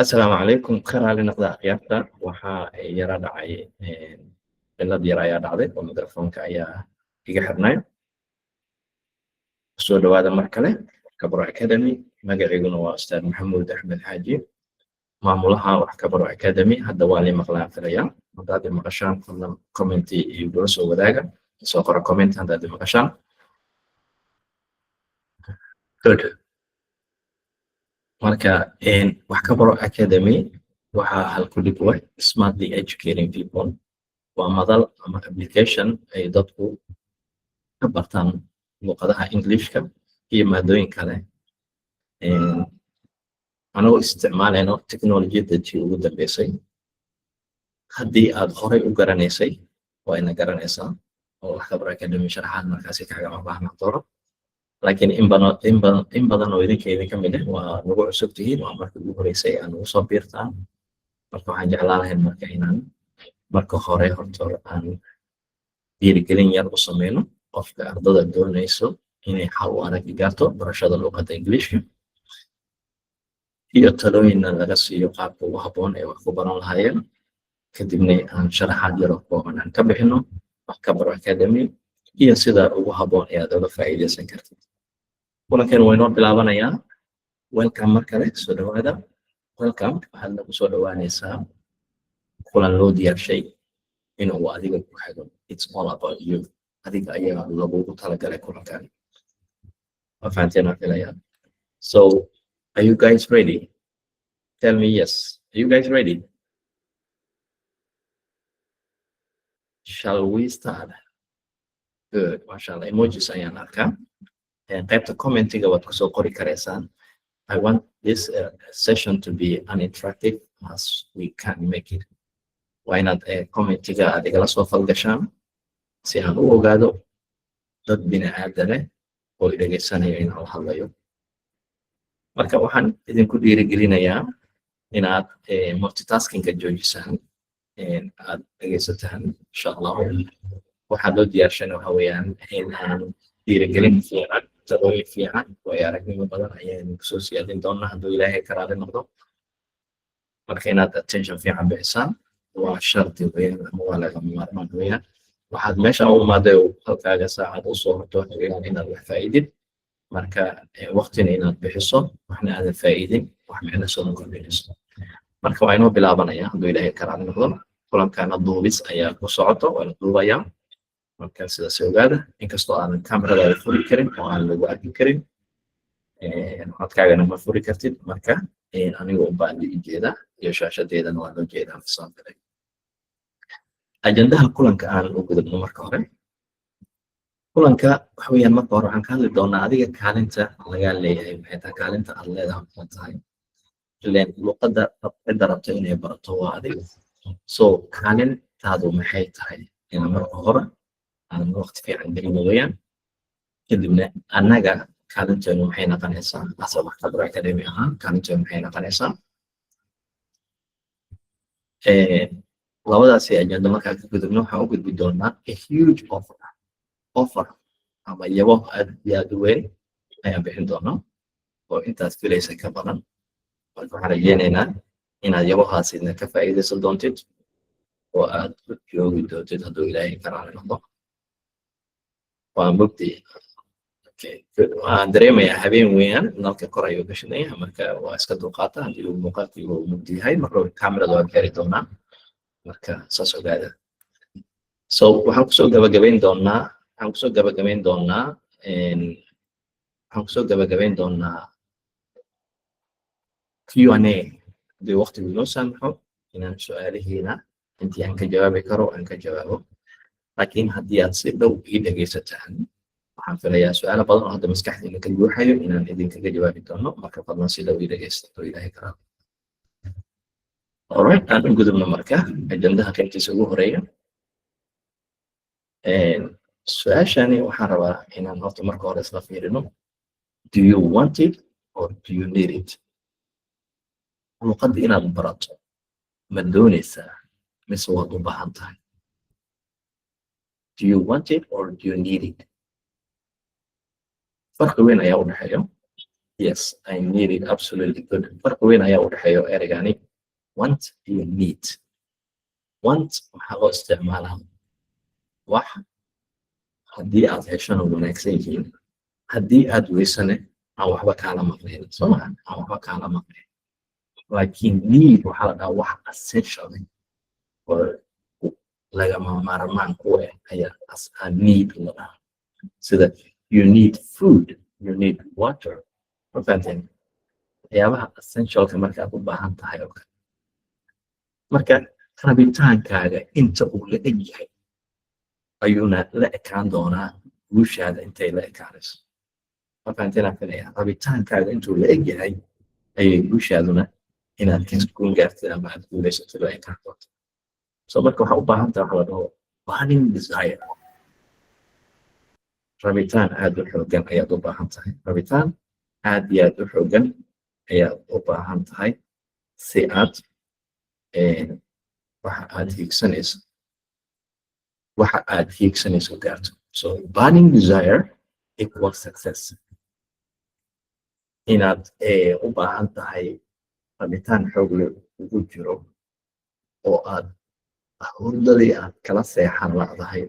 Asalaamu calaykum. Ka raali noqda, akhyaarta. Waxaa yara dhacay cilad yar ayaa dhacday oo mikrofoonka ayaa iga xirnay. Kusoo dhawaada mar kale Waxkabaro Academy. Magaciiguna waa Ustaad Maxamuud Axmed Xaaji, maamulaha Waxkabaro Academy. Hadda waa lii maqlaan filaya. Haddaad i maqashaan, fadlan comment igula soo wadaaga, soo qora comment haddaad i maqashaan. Good. Marka Waxkabaro Academy waxaa halkudhig u ah "Smartly educating people". Waa madal ama application ay dadku ka bartaan luqadaha Englishka iyo maadooyin kale, anagoo isticmaalayno technolojiyadda tii ugu dambeysay. Haddii aad horay u garanaysay, waa ina garanaysaa oo Waxkabaro Academy sharaxaad markaasi kaagama baahna dooro, laakiin in badan oo idinka idinka mid ah waa nagu cusub tihiin, waa marka ugu horeysay aan nagu soo biirtaan. Marka waxaan jeclaan lahayn marka inaan marka hore horta aan dhiirigelin yar u sameyno qofka ardada doonayso inay xal u arag gaarto barashada luqadda Englishka, iyo talooyinna laga siiyo qaabka ugu habboon ee wax ku baran lahaayeen. Kadibna aan sharaxaad yaroo kooban aan ka bixino Waxkabaro Academy iyo sida ugu habboon ee aad uga faa'iidaysan kartid. Kulankan waa inoo bilaabanayaa. Welcome mar kale, soo dhawaada. Welcome. Waxaad nagu soo dhawaanaysaa kulan loo diyaarshay inuu adiga ku xigo. It's all about you. Adiga ayaa lagugu talagalay kulankan. Waa fahanteen aan filayaa. So are you guys ready? Tell me yes. Are you guys ready? Shall we start? Good, masha Allah. Emojis ayaan arkaa. Qaybta commentiga waad kusoo qori karaysaan. I want this session to be an interactive as we can make it. Waa inaad commentiga aad igala soo falgashaan si aan u ogaado dad bini aadame oo i dhegaysanayo inaan la hadlayo. Marka waxaan idinku dhiirigelinayaa inaad multitaskinga joojisaan, aad dhegaysataan, insha Allahu. Waxaa loo diyaarshana waxa weeyaan in aan dhiirigelin fiican, talooyin fiican, waayo aragnimo badan ayaynu kusoo siyaadin doonaa hadduu Ilaahay ka raali noqdo. Marka inaad attention fiican bixisaan waa shardi weeyaan ama waa lagama maarmaan weeyaan. Waxaad meesha u imaaday oo halkaaga saacad usoo horto waxa weeyaan inaad wax faa'iidid. Marka waqtina inaad bixiso, waxna aadan faa'iidin, wax micno soo kordhinayso. Marka waa inoo bilaabanaya hadduu Ilaahay ka raali noqdo. Kulankana duubis ayaa ku socoto, waa la duubayaa. Marka sidaas ogaada, inkastoo aadan kameradaada furi karin oo aan lagu arki karin, codkaagana ma furi kartid. Marka aniga unbaa la jeedaa iyo shaashadeedana waa loo jeedaa fasaan kale. Ajandaha kulanka aan u gudubno. Marka hore kulanka waxa weeyaan, marka hore waxaan ka hadli doonaa adiga kaalinta lagaa leeyahay maxay tahay, kaalinta aad leedahay maxay tahay. Ileen luqadda cidda rabto inay barato waa adiga, so kaalintaadu maxay tahay ina marka hore aan waqti fiican gelino weeyaan. Kadibna annaga kaalinteenu maxay noqonaysaa? Asa Waxkabaro Academy ahaan kaalinteenu maxay noqonaysaa? Labadaasi ajenda markaa ka gudubno, waxaan u gudbi doonaa a huge offer ama yabo aad iyo aad u weyn ayaan bixin doonaa oo intaad filaysa ka badan. Marka waxaan rajeynaynaa inaad yabohaasidna ka faa'iidaysan doontid oo aad u joogi doontid hadduu Ilaahay ka raali noqdo. Waa mugdi. Waan dareemayaa, habeen weeyaan, nalka kor ayuu ka shidan yahay. Marka waa iska dulqaata haddii uu muuqaalkii uu mugdi yahay. Marka kamerada waa gaari doonaa, marka saas ogaada. So waxaan kusoo gabagabayn doonaa Q&A haddii waqtigu inoo saamaxo, inaan su-aalihiina intii aan ka jawaabi karo aan ka jawaabo. Laakiin haddii aad si dhow ii dhegaysataan, waxaan filayaa su-aalo badan oo hadda maskaxdiina ka guuxayo inaan idinkaga jawaabi doono. Marka fadlan si dhow ii dhegaysato, Ilaahay karaa. Alright, aan u gudubno marka ajandaha qaybtiisa ugu horeeya. Su-aashani waxaan rabaa inaan horta marka hore isla fiirino: do you want it or do you need it? Luqadda inaad barato ma doonaysaa mise waad u baahan tahay? Do you want it or do you need it? Farqi weyn ayaa u dhexeeyo. Yes, I need it, absolutely. Good. Farqi weyn ayaa u dhexeeya ereygani want iyo need. Want waxaa loo isticmaalaa wax haddii aad heshona wanaagsan yihiin, haddii aad weysane aan waxba kaala maqnayn, soo maha? Aan waxba kaala maqnayn. Laakiin need waxaa la dhahaa wax essential oo lagama maarmaan ku ah ayaa need la dhahaa, sida you need food, you need water. Ma fahanteen? Waxyaabaha essentialka marka aad u baahan tahay oo kale. Marka rabitaankaaga inta uu la eg yahay ayuuna la ekaan doonaa guushaada intay la ekaanayso. Ma fahanteen aan filaya? Rabitaankaaga intuu la eg yahay ayay guushaaduna inaad guul gaartid ama aad guulaysatid la ekaan doonto. So marka waxaa u baahan tahay waxa la dhaho burning desire. Rabitaan aad u xoogan ayaad u baahan tahay. Rabitaan aad iyo aad u xoogan ayaad u baahan tahay si aad waxa aad hiigsanayso gaarto. So burning desire equals success. Inaad u baahan tahay rabitaan xoog leh ugu jiro oo aad hurdadii aad kala seexan la'dahay,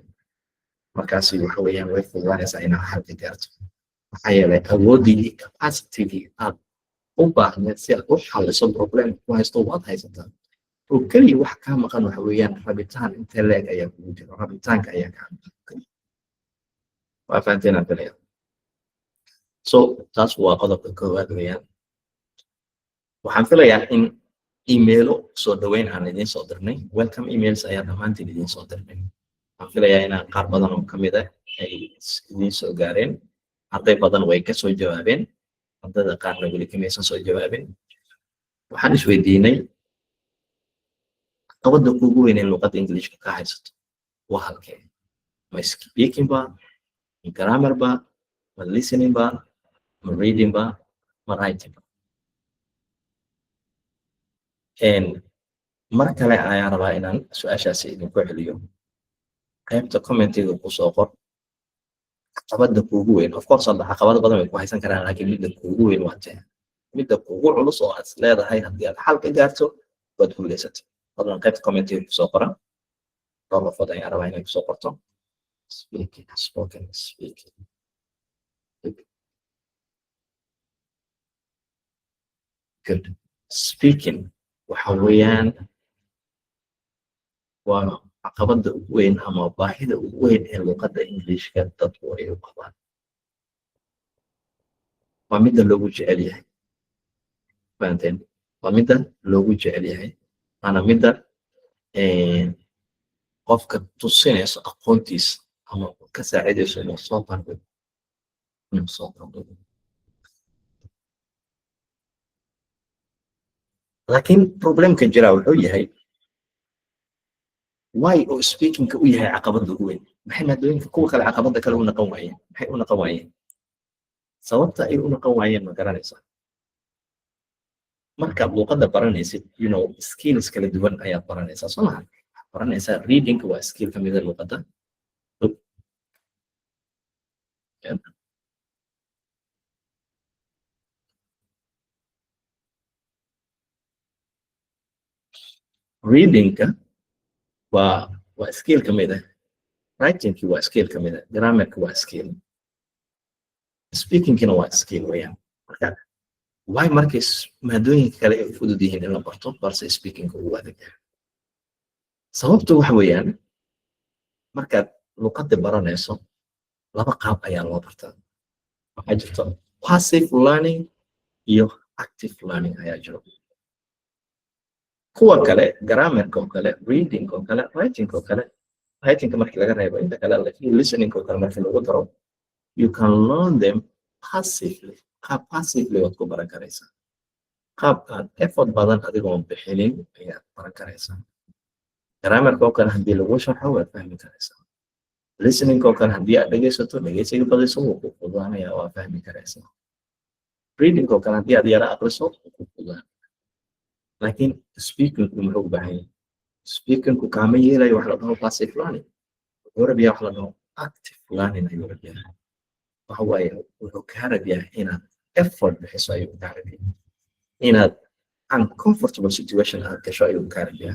markaasi waxa weeyaan way fududaanaysaa inaad xalka gaarto, maxaa yeelay awooddii iyo capacitygii aad u baahneed si aad u xalliso problem ku haysto waad haysataa. Oo keliya wax kaa maqan waxa weeyaan rabitaan intee leeg ayaa kugu jiro. Rabitaanka ayaa kaa maqan. Waa fahanteen aan filaya. So taas waa qodobka koowaad weeyaan. Waxaan filayaa in emailo soo dhaweyn aan idiin soo dirnay. Welcome emails ayaa dhammaantiin idiin soo dirnay. Waxaan filayaa inaan qaar badan oo kamid ah ay idiin soo gaareen. Arday badan way kasoo jawaabeen, ardayda qaarna weli kamaysan soo jawaabin. Waxaan isweydiinay, caqabadda kuugu weyn ee luqadda Englishka ka haysato waa halkee? Ma speaking ba, ma grammar ba, ma listening ba, ma reading ba, ma writing ba? Mar kale ayaan rabaa inaan su-aashaasi idinku celiyo. Qaybta commentiga kusoo qor caqabadda kuugu weyn. Of course, hadda caqabado badan way ku haysan karaan, laakiin midda kuugu weyn waa tee? Midda kuugu culus oo aad is leedahay haddii aad xal ka gaarto waad guulaysatay. Fadlan qaybta commentiga kusoo qora. Dhowr qofood ayaan rabaa inay kusoo qorto. Speaking, spoken, speaking. Good. Speaking waxa weeyaan waa caqabadda ugu weyn ama baahida ugu weyn ee luqadda Englishka dadku ay u qabaan. Waa midda loogu jecel yahay. Fahanteen? Waa midda loogu jecel yahay, waana midda qofka tusinayso aqoontiisa ama ka saacidayso inuu soo bandhigo. Laakiin problemka jira wuxuu yahay, why oo speakingka u yahay caqabadda ugu weyn? Maxay maadooyinka kuwa kale caqabadda kale u naqon waayeen? Maxay u naqon waayeen? Sababta ay u naqon waayeen ma garanaysaa? Markaad luqadda baranaysid, skills kala duwan ayaad baranaysaa, soo maha? Waxaad baranaysaa reading, waa skill ka mida luqadda. Yeah. Readingka waa skill ka mid ah, writingki waa skill ka mid ah, grammarka waa skill, speakingkina waa skill weeyaan. Marka why markay maadooyinka kale ay u fudud yihiin in la barto, balse speakingka ugu adag yahay? Sababtu waxa weeyaan, markaad luqadda baranayso laba qaab ayaa loo bartaa. Waxaa jirto passive learning iyo active learning ayaa jiro. Kuwa kale, grammarka oo kale, reading oo kale, writing oo kale, writingka markii laga reebo inta kale, listening oo kale markii lagu daro, you can learn them passively. Qaab passively waad ku baran karaysaa, qaab aad effort badan adigoon bixinin ayaad baran karaysaa. Grammarka oo kale haddii lagu sharxo waad fahmi karaysaa. Listening oo kale haddii aad dhegaysato, dhegaysiga badiso, wuu ku fududaanaya, waa fahmi karaysaa. Reading oo kale haddii aad yara aqriso, wuu ku fududaanaya. Laakiin speakingku muxuu u baahan yahay? Speakingku kaama yeelayo wax la dhaho passive learning. Wuxuu rabiyaa wax la dhaho active learning ayuu rabiyaa. Waxa waaye, wuxuu kaa rabiyaa inaad effort bixiso ayuu kaa rabaya, inaad uncomfortable situation aad gasho ayuu kaa rabaya,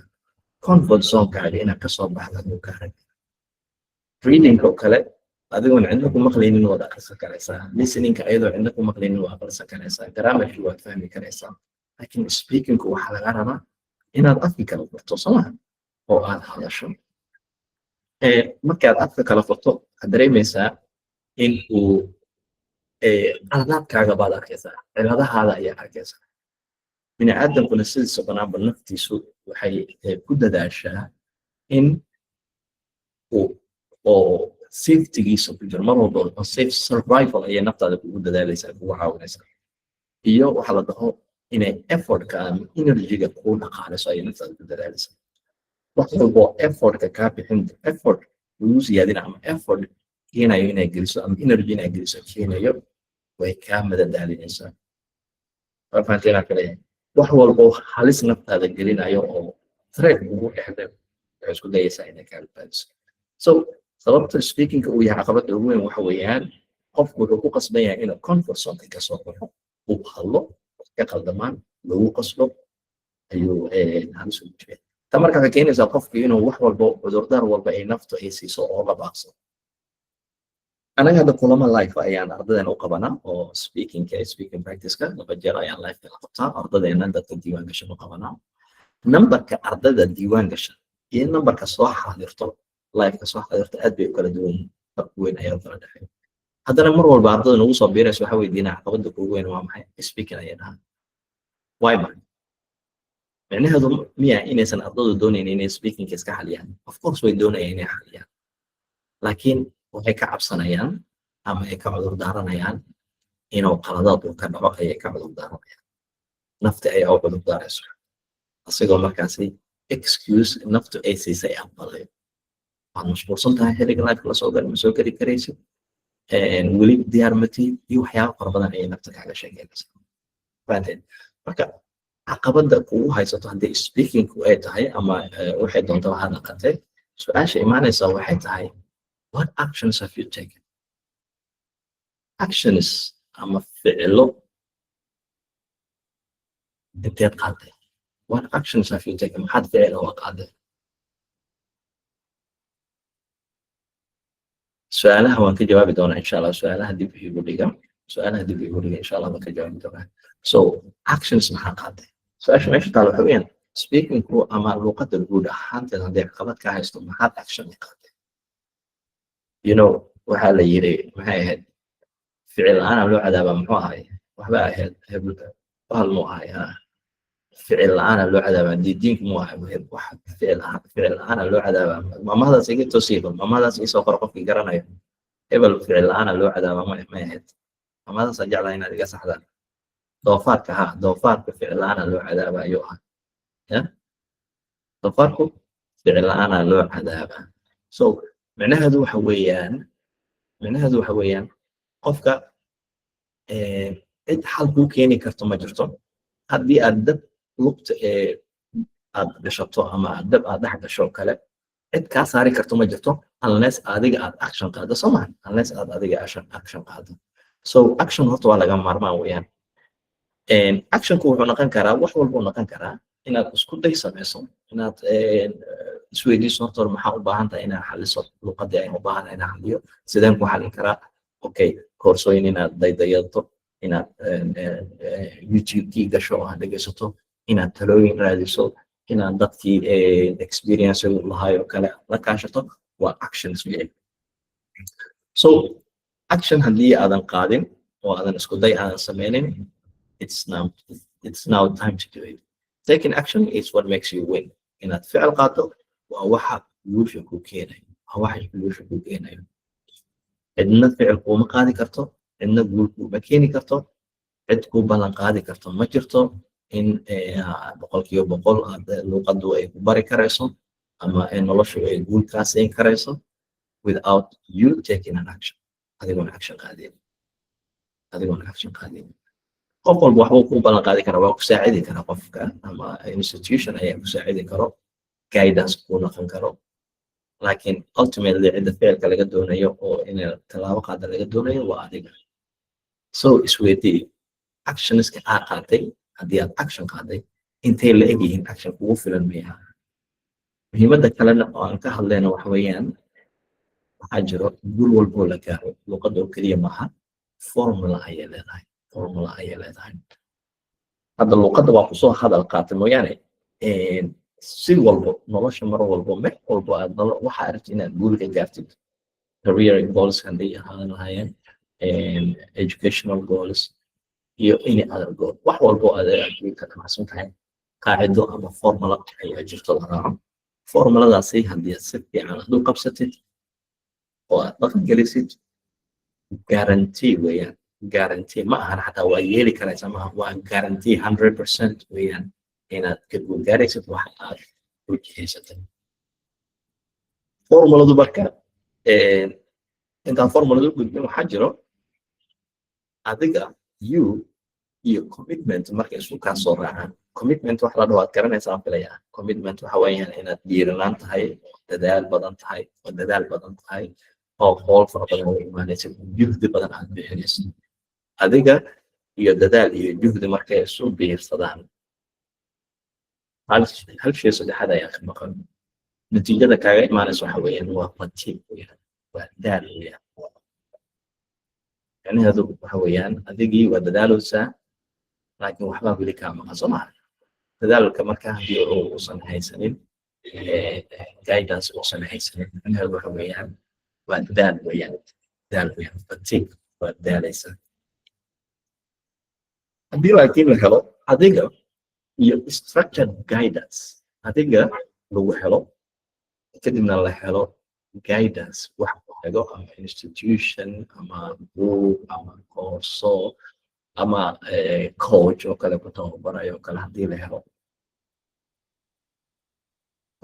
comfort zonekaaga inaad kasoo baxdo ayuu kaa rabaya. Reading oo kale, adigoon cidna ku maqlaynin waad akhrisan karaysaa. Listeningka, ayadoo cidna ku maqlaynin waad akhrisan karaysaa. Grammarkii waad fahmi karaysaa. Laakiin speakingku waxaa laga rabaa inaad afki kala furto, soo maha, oo aad hadasho. Markaad afka kala furto, waxaad dareemaysaa in uu qaladaadkaaga baad arkaysaa, ciladahaada ayaa arkaysaa. Bini aadamkuna sidiisa banaanba naftiisu waxay ku dadaashaa in uu oo safetygiisa ku jiro mar walba oo safe survival ayay naftaada kugu dadaalaysaa, kugu caawinaysaa. Iyo waxa la dhaho inay effortka ama energyga kuu dhaqaaliso ayay naftaada ku dadaalaysaa. Wax walbo effortka kaa bixin, effort lagu siyaadina ama effort keenayo inay geliso ama energy inay geliso keenayo, way kaa madadaalinaysaa. Waa fahanteen aan kaleeyahay? Wax walbo halis naftaada gelinayo oo threat ugu dhexday, waxay isku dayaysaa inay kaa badbaadiso. So sababta speakingka uu yahay caqabadda ugu weyn waxa weeyaan, qofku wuxuu ku qasban yahay inuu comfort zoneka kasoo baxo, uu hadlo, wax ka qaldamaan, lagu qasbo, ayuu halis ugu jiraa. Ta marka waxay keenaysaa qofku inuu wax walbo, cudurdaar walba ay naftu ay siiso oo la baaqso. Anaga hadda kulamo live ayaan ardadeena u qabanaa oo speakingka, speaking practice-ka, laba jeer ayaan live la qabtaa ardadeena, dadka diiwaan gashan u qabanaa. Numberka ardayda diiwaan gashan iyo numberka soo xaadirto, liveka soo xaadirto, aad bay u kala duwan yihiin. Farq weyn ayaa u kala dhexeeya. Haddana mar walba ardayda nagu soo biiraysa waxaa weydiinaa, "Caqabadda kugu weyn waa maxay?" "Speaking," ayay dhahaan. Why? Marka micnaheedu miya inaysan ardaydu doonayn inay speakingka iska xaliyaan? Of course way doonayaan inay xaliyaan, laakiin waxay ka cabsanayaan ama ay ka cudur daaranayaan inuu qaladaad uu ka dhaco ayay ka cudur daaranayaan. Nafti ayaa u cudur daarayso, asigoo markaasi excuse naftu ay siisay aqbalay. Waad mashquulsan tahay, xilliga live la soo gali ma soo geli karaysid, weli diyaar ma tihid, iyo waxyaaba fara badan ayay nafta kaaga sheekeynaysaa. Fahanteen? Marka caqabadda kugu haysato haddii speakingku ay tahay ama waxay doontaba ha naqatee, su-aasha imaanaysa waxay tahay, what actions have you taken? Actions ama ficilo inteed qaaday? What actions have you taken? Maxaad ficil oo qaaday? Su-aalaha waan ka jawaabi doonaa, insha Allah. Su-aalaha dib igu dhiga, su-aalaha dib igu dhiga, insha Allah waan ka jawaabi doonaa. So actions maxaa qaaday? Su-aasha meesha taala waxa weeyaan, speakingku ama luqadda guud ahaanteed hadday caqabad ka haysto, maxaad action u qaaday? Waxaa la yiri, maxay ahayd, ficil la-aan loo cadaabaa, muxuu ahay, waxba ahayd, bahal muu ahay, ha, ficil la-aana loo cadaabaa, diidiinku muu ahay, wax ficil la-aana loo cadaabaa. Maamahadaas iga toosiiba, maamahadaas iisoo qor qofkii garanayo. Hebel ficil la-aana loo cadaabaa, ma may ahayd? Maamahadaasaan jeclaa inaad iga saxdaan. Doofaarka, ha, doofaarka ficil la-aana loo cadaabaa ayuu ahaa. Ya, doofaarku ficil la-aana loo cadaabaa. So micnaheedu waxa weeyaan, qofka cid xal kuu keeni karto ma jirto. Haddii aad dab lugta ee aad gashato ama dab aad dhex gasho kale, cid kaa saari karto ma jirto unless adiga aad action qaado, soo maha? Unless aad adiga action qaado. So action horta waa laga maarmaan weeyaan. Actionku wuxuu noqon karaa wax walbuu noqon karaa: inaad isku day samayso, inaad isweydiiso horta hore, maxaa u baahan tahay inaad xaliso? Luqadii ayaan u baahan inaan xaliyo, sideen ku xalin karaa? Okay, koorsooyin inaad daydayato, inaad YouTube-kii gasho oo aad dhegeysato, inaad talooyin raadiso, inaad dadkii experience lahaay oo kale la kaashato, waa actions weeyaan. So action haddii aadan qaadin oo aadan isku day aadan sameynin, it's now time to do it. Taking action is what makes you win. Inaad ficil qaato waa waxa guusha ku keenayo, waa waxa guusha ku keenayo. Cidna ficil kuuma qaadi karto, cidna guul kuuma keeni karto, cid kuu ballan qaadi karto ma jirto in 100% aad luqaddu ay ku bari karayso ama noloshu ay guul kaa siin karayso without you taking an action, adigoon action qaadin, adigoon action qaadin. Qof walba waxbuu kuu ballan qaadi karaa, waa ku saacidi karaa qofka ama institution ayaa ku saacidi karo, guidance kuu noqon karo, laakiin ultimately cidda ficilka laga doonayo oo in tallaabo qaada laga doonayo waa adiga. So isweydii. Actionska aa qaatay, haddii aad action qaaday, intay la eg yihiin? Action kugu filan miyaha? Muhiimadda kalena oo aan ka hadlayna waxa weeyaan, waxaa jiro guul walboo la gaaro, luqadda oo keliya maaha, formula ayay leedahay, formula ayay leedahay. Hadda luqadda waa kusoo hadal qaatay mooyaane, si walbo nolosha, mar walbo, meel walbo aad nolo waxaa aragtid inaad guul ka gaartid, career goals hadday ahaan lahaayeen, educational goals iyo any other goal, wax walbo aad guul ka damacsan tahay, qaacido ama formula ayaa jirto la raaco. Formuladaasi haddii aad si fiican aad u qabsatid oo aad dhaqan gelisid, guarantee weeyaan. Guarantee ma ahan xataa waa yeeli karaysa maaha, waa guarantee 100% weeyaan inaad ka guul gaaraysid waxa aad u jihaysatay. Formuladu marka, intaan formuladu u gudbin, waxaa jiro adiga, you iyo commitment marka isku kaa soo raacaan. Commitment wax la dhaho aad garanaysaa filaya. Commitment waxa weeyaan inaad dhiiranaan tahay oo dadaal badan tahay, oo dadaal badan tahay, oo howl fara badan u imaanaysa, juhdi badan aad bixinayso. Adiga iyo dadaal iyo juhdi markay isu biirsadaan, hal shay saddexaad ayaa ka maqan. Natiijada kaaga imaanaysa waxa weeyaan waa fatigue weeyaan, waa daal weeyaan. Macnaheedu waxa weeyaan, adigii waa dadaaleysaa, laakiin waxbaa weli kaa maqan, soo maha? Dadaalka marka haddii uusan haysanin guidance, uusan haysanin, macnaheedu waxa weeyaan waa daal weeyaan, daal weeyaan, fatigue, waa daalaysaa. Haddii laakiin la helo adiga iyo structured guidance, adiga lagu helo, kadibna la helo guidance, wax ku hego ama institution ama book ama koorso ama coach oo kale ku tababarayo oo kale, haddii la helo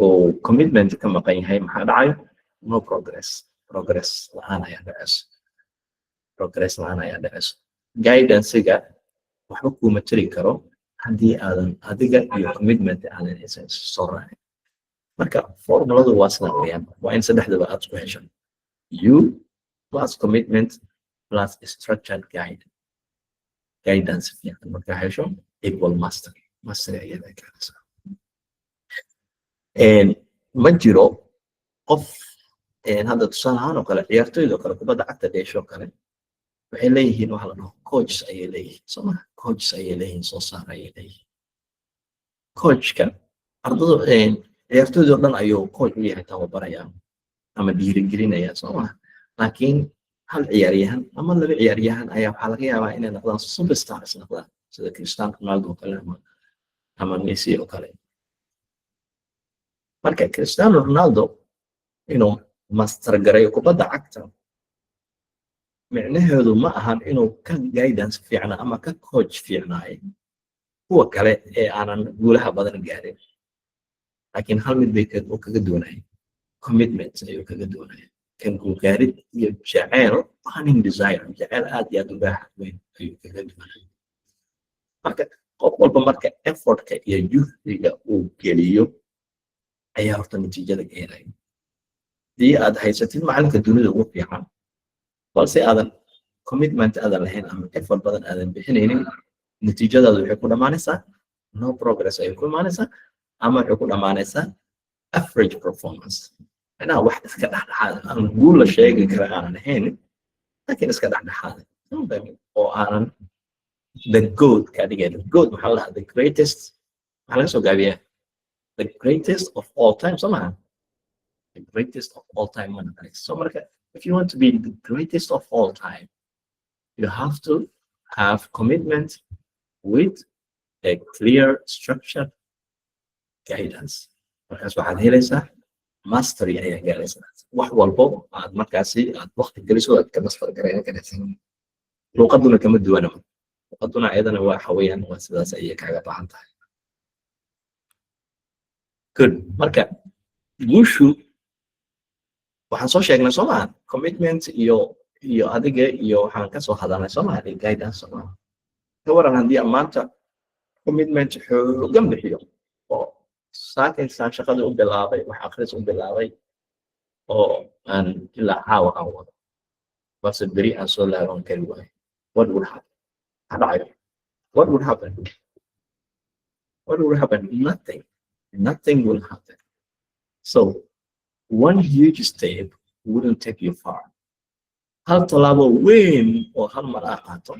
oo commitment ka maqan yahay, maxaa dhacayo? No progress, progress la-aan ayaa dhacayso, progress la-aan ayaa dhacayso. Guidance-ga waxba kuuma tiri karo haddii aadan adiga iyo commitment aadan aysan soo raacin. Marka formuladu waa sidan weeyaan: waa in saddexdaba aad isku hesho, you plus commitment plus structured guidance fiican. Markaa hesho, equal master, mastery ayaad keenaysaa. Ma jiro qof hadda, tusaale ahaan oo kale, ciyaartoyda oo kale, kubadda cagta dheesho kale, waxay leeyihiin waxa la dhaho coaches ayay leeyihiin, soo ma? Coaches ayay leeyihiin, soo saar ayay leeyihiin. Coachka ardadu, ciyaartoyda oo dhan ayuu coach u yahay, tababaraya ama dhiirigelinaya, soo ma? Laakiin hal ciyaaryahan ama laba ciyaaryahan ayaa waxaa laga yaabaa inay noqdaan superstars, noqdaan sida Cristiano Ronaldo oo kale ama Messi oo kale. Marka Cristiano Ronaldo inuu master gareeyo kubadda cagta, micnaheedu ma ahan inuu ka guidance fiicnaa ama ka coach fiicnaay kuwa kale ee aanan guulaha badan gaarin, laakiin hal mid bay uu kaga doonaya, commitment ayuu kaga doonaya, kan guulgaarid iyo jaceyl, burning desire, jaceyl aad iyo aad u baaxad weyn ayuu kaga doonaya. Marka qof walba marka effortka iyo juhdiga uu geliyo ayaa horta natiijada keenaya. Haddii aad haysatid macalinka dunida ugu fiican, balse aadan commitment aadan lahayn ama effort badan aadan bixinaynin, natiijadaadu waxay ku dhammaanaysaa no progress ayay ku imaanaysaa, ama waxay ku dhammaanaysaa average performance, macnaha wax iska dhexdhexaad, aan guul la sheegi kara aanan ahayn, laakiin iska dhexdhexaad oo aanan the GOAT ka dhigay. The GOAT maxaa la dhahaa? The greatest, maxaa laga soo gaabiyaa? The greatest of all time, soo maha? The greatest of all time ma noqonaysa. So marka, if you want to be the greatest of all time, you have to have commitment with a clear structured guidance. Markaas waxaad helaysaa mastery ayaa gaaraysaa, wax walbo aad markaasi aad waqti geliso aad ka master garayn karaysaa. Luuqaduna kama duwana, luuqaduna ayadana waxa weeyaan waa sidaas ayay kaaga baahan tahay. Good. Marka guushu waxaan soo sheegnay, soo maha, commitment iyo adiga iyo waxaan kasoo hadalnay, soo maha, guidance, soo maha? Ka waran haddii aan maanta commitment xoogan bixiyo oo saakaysaan shaqadii u bilaabay, wax akhris u bilaabay, oo aan ilaa caawa aan wado, balse beri aan soo laaban kari waayo? What would happen? Maxaa dhacayo? What would happen? What would happen? Nothing. Nothing will happen. So one huge step wouldn't take you far. Hal tallaabo weyn oo hal mar aa qaato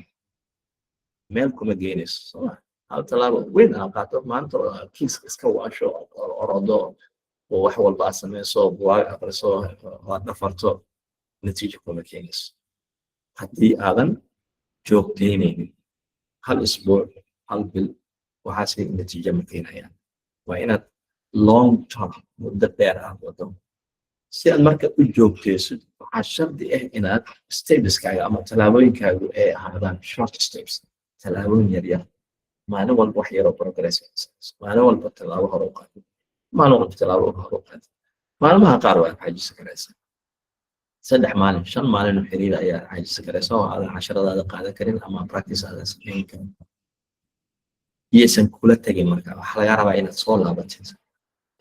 meel kuma geynayso, soo ma? Hal tallaabo weyn aa qaato maanta oo aad kiiska iska waasho, oo orodo, oo wax walba aad sameyso, buwaag aqriso, oo aad dhafarto, natiijo kuma keenayso haddii aadan joogteynaynin. Hal isbuuc, hal bil, waxaasi natiijo ma keenayaan. Waa inaad long term, muddo dheer aad wado. Si aad marka u joogteysid, waxaa shardi ah inaad stepskaaga ama tallaabooyinkaagu ay ahaadaan short steps, tallaabooyin yar yar. Maalin walba wax yaroo progress, maalin walba tallaabo hore u qaadid, maalin walba tallaabo hore u qaadid. Maalmaha qaar waad caajisi karaysaa. 3 maalin, 5 maalin oo xiriir ayaa caajisi karaysa oo aadan casharadaada qaadan karin ama practice aadan samayn karin. Iyaysan kula tegin. Marka waxaa lagaa rabaa inaad soo laabatid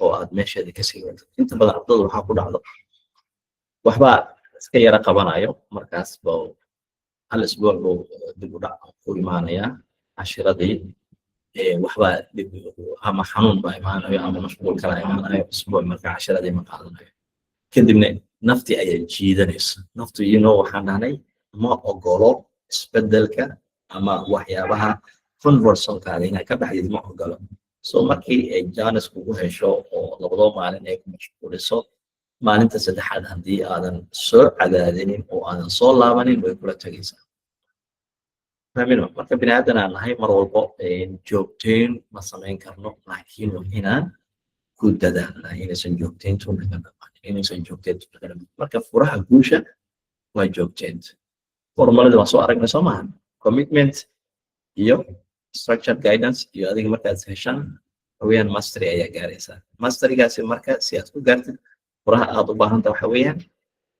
oo aad meesheeda kasii wadid. Inta badan ardada waxaa ku dhacdo, waxbaa iska yara qabanayo, markaas buu hal isbuuc buu dib u dhac ku imaanayaa cashiradii. Waxbaa dib ama xanuun baa imaanayo ama mashquul kala imaanayo. Isbuuc marka cashiradii ma qaadanayo. Kadibna naftii ayaa jiidanaysa. Naftu, waxaan dhahnay, ma ogolo isbedelka ama waxyaabaha comfort zonekaada inaad ka baxdid, ma ogolo. So markii ay chance kugu hesho oo labadoo maalin ay ku mashquuliso, maalinta saddexaad haddii aadan soo cadaadinin oo aadan soo laabanin, way kula tegaysaa. Fahmino? Marka bini aadan aan nahay, mar walbo joogteyn ma samayn karno, laakiin waa inaan ku dadaalnaa inaysan joogteyntu naga dhaqanin, inaysan joogteyntu naga dhaqanin. Marka furaha guusha waa joogteynta. Formalada waan soo aragnay, soo maaha? Commitment iyo structured guidance iyo adiga markaad heshaan weeyaan, mastery ayaa gaaraysaa. Masterygaasi marka si aad ku gaartid, furaha aad u baahanta waxa weeyaan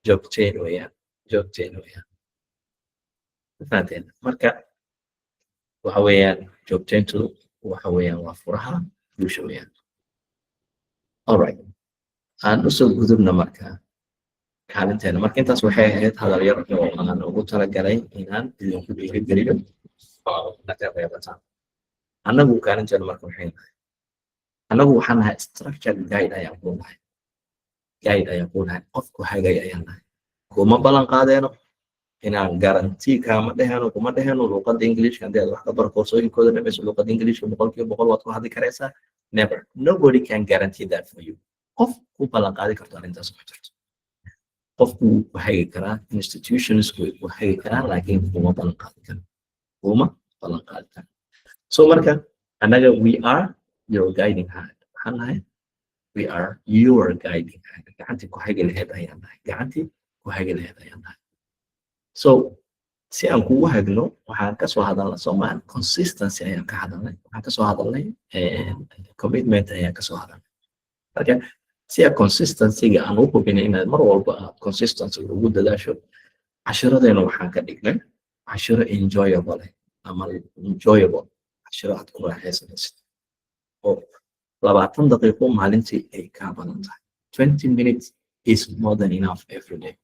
joogteyn weeyaan, joogteyn weeyaan. Fahanteen? Marka waxa weeyaan joogteyntu waxa weeyaan waa furaha guusha weeyaan. Alright, aan usoo gudubna marka kaalinteena. Marka intaas waxay ahayd hadal yar oo aan ugu talagalay inaan idinku dhiirigeliyo oo naga reebataan. Annagu kaalinteena marka waxay nahay, annagu waxaan nahay structured guide ayaan kuu nahay, guide ayaan kuu nahay, qofku hagay ayaan nahay. Kuma ballan qaadeeno inaan guarantee kaama dheheno, kuma dheheno luuqadda Englishka haddii aad wax ka baro, koorsooyinkooda dhamayso, luuqadda Englishka 100% waad ku hadli karaysaa. Never. Nobody can guarantee that for you. Qof ku ballan qaadi karto arrintaas ma jirto. Qofku wuu ku hagi karaa, institutionsku way ku hagi karaan, laakiin kuma ballan qaadi karo, kuma ballan qaadi karo. So marka annaga, we are your guiding hand. Waxaan nahay, we are your guiding hand. Gacantii ku hagi lahayd ayaan nahay, gacantii ku hagi lahayd ayaan nahay. So si aan kugu hagno, waxaan kasoo hadalnay, soomaan, consistency ayaan ka hadalnay, waxaan kasoo hadalnay commitment ayaan kasoo hadalnay. Marka si aad consistencyga aan u hubinay inaad mar walba aad consistency ugu dadaasho, cashiradeena waxaan ka dhignay cashiro enjoyable ama enjoyable, cashiro aad ku raaxaysanaysid oo 20 daqiiqo maalintii ay kaa badan tahay. 20 minutes is more than enough every day.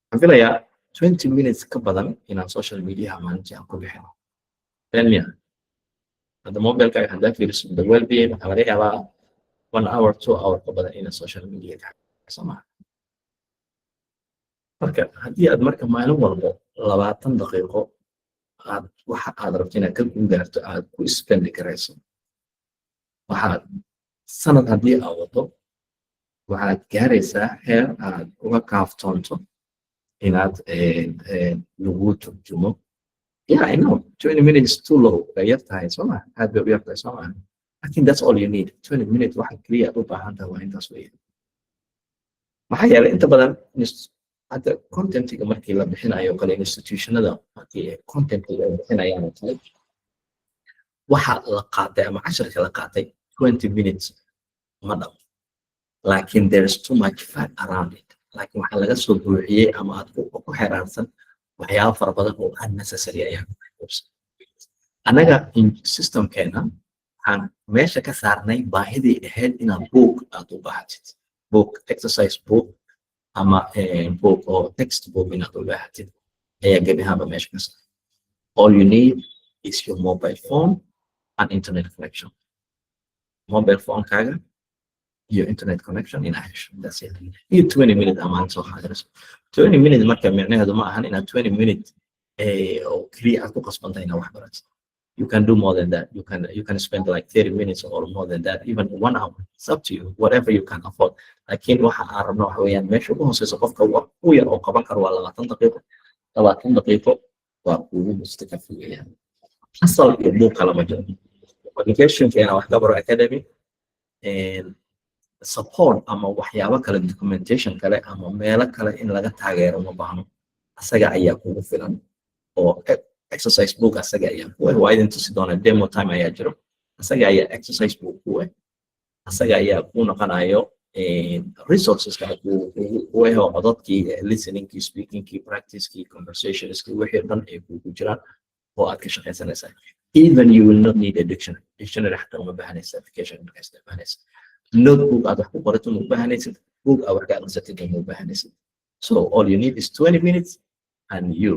Waxaan filayaa 20 minutes ka badan inaan social mediaha maalintii aan ku bixino. Been miya? Hadda mobilkaaga haddaa fiiriso, the well-being, waxaa laga yaabaa one hour, 2 hour ka badan inaad social media ka soo. Marka haddii aad marka maalin walbo 20 daqiiqo aad waxa aad rabto inaad ka guulgaarto aad ku spendi karayso, waxaad sanad haddii aad wado, waxaad gaaraysaa heer aad uga kaaftoonto inaad lagu turjumo. Yeah, I know 20 minutes is too low. Way yar tahay, soo ma? Aad bay u yar tahay, soo ma? I think that's all you need. 20 minutes waxa keliya aad u baahan tahay waa intaas weeye. Maxaa yeelay, inta badan hadda contentiga markii la bixinayo kale, institutionada markii contentiga ay bixinayaan oo kale, waxa la qaatay ama casharka la qaatay 20 minutes ma dhamo, laakiin there is too much fat around it. Laakiin waxaa laga soo buuxiyey ama aad ku xeraarsan waxyaabo fara badan oo unnecessary ayaa ku xeraarsan. Annaga systemkeena waxaan meesha ka saarnay baahidii ahayd inaad book aad u baahatid, book, exercise book ama book oo text book inaad u baahatid ayaa gebi ahaanba meesha ka saaray. All you need is your mobile phone and internet connection. Mobile phone-kaaga iyo internet connection inaad hesho, that's it. Iyo 20 minute amaan soo xaadirayso. 20 minute marka micnaheedu ma ahan inaad 20 minute oo keliya aad ku qasbantahay inaad wax barato. You can do more than that. You can spend like 30 minutes or more than that, even one hour. It's up to you, whatever you can afford. Laakiin waxa aan rabno waxa weeyaan, meesha ugu hooseysa qofka wax u yar oo qaban karo waa 20 daqiiqo. 20 daqiiqo waa kugu mustakafi weeyaan. Asal iyo buuq kale ma jiro. Applicationkeena Wax Ka Baro Academy support ama waxyaabo kale, documentation kale ama meelo kale in laga taageero ma baahno. Asaga ayaa kugu filan oo exercise book asaga ayaa ku eh. Waa idin tusi doonaa, demo time ayaa jiro. Asaga ayaa exercise book ku eh, asaga ayaa ku noqonayo resourceska ku eh, oo codadkii, listeningkii, speakingkii, practicekii, conversationskii, wixii dhan ay kugu jiraan oo aad ka shaqaysanaysaa. Even you will not need a dictionary. Dictionary xataa uma baahanaysa application markaa isticmaalaysa. Notebook aad wax ku qorato ma u baahanaysid, book aad wax ka aqrisatid ma u baahanaysid. So all you need is 20 minutes and you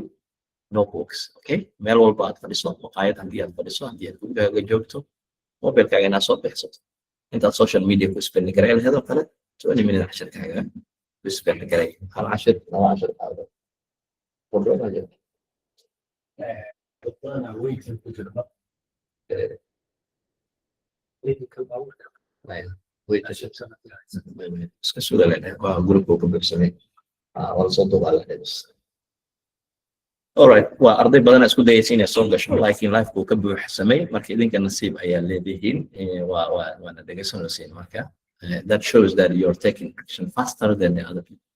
no books, okay? Meel walba aad fadhiso, maqaayad haddii aad fadhiso, haddii aad gurigaaga joogto, mobilkaaga inaad soo bixsato intaad social media ku spend garay lahayd oo kale, 20 minute cashirkaaga ku spend garay, hal cashir, laba cashir qaado. Qudhooda jiro. Badanaa waiting ku jirno. Waiting-ka baabuurka. Wait, iska suga leedahay, waa guriguu ka buuxsamay. Ah, waa lasoo duubaa leedahay bas. Alright, waa arday badan isku dayaysa inay soo gasho, laakiin live-ku ka buuxsamay. Marka idinka nasiib ayaa leedihiin. Waa waana dhegeysanaysiin. Marka that shows that you're taking action faster than the other people.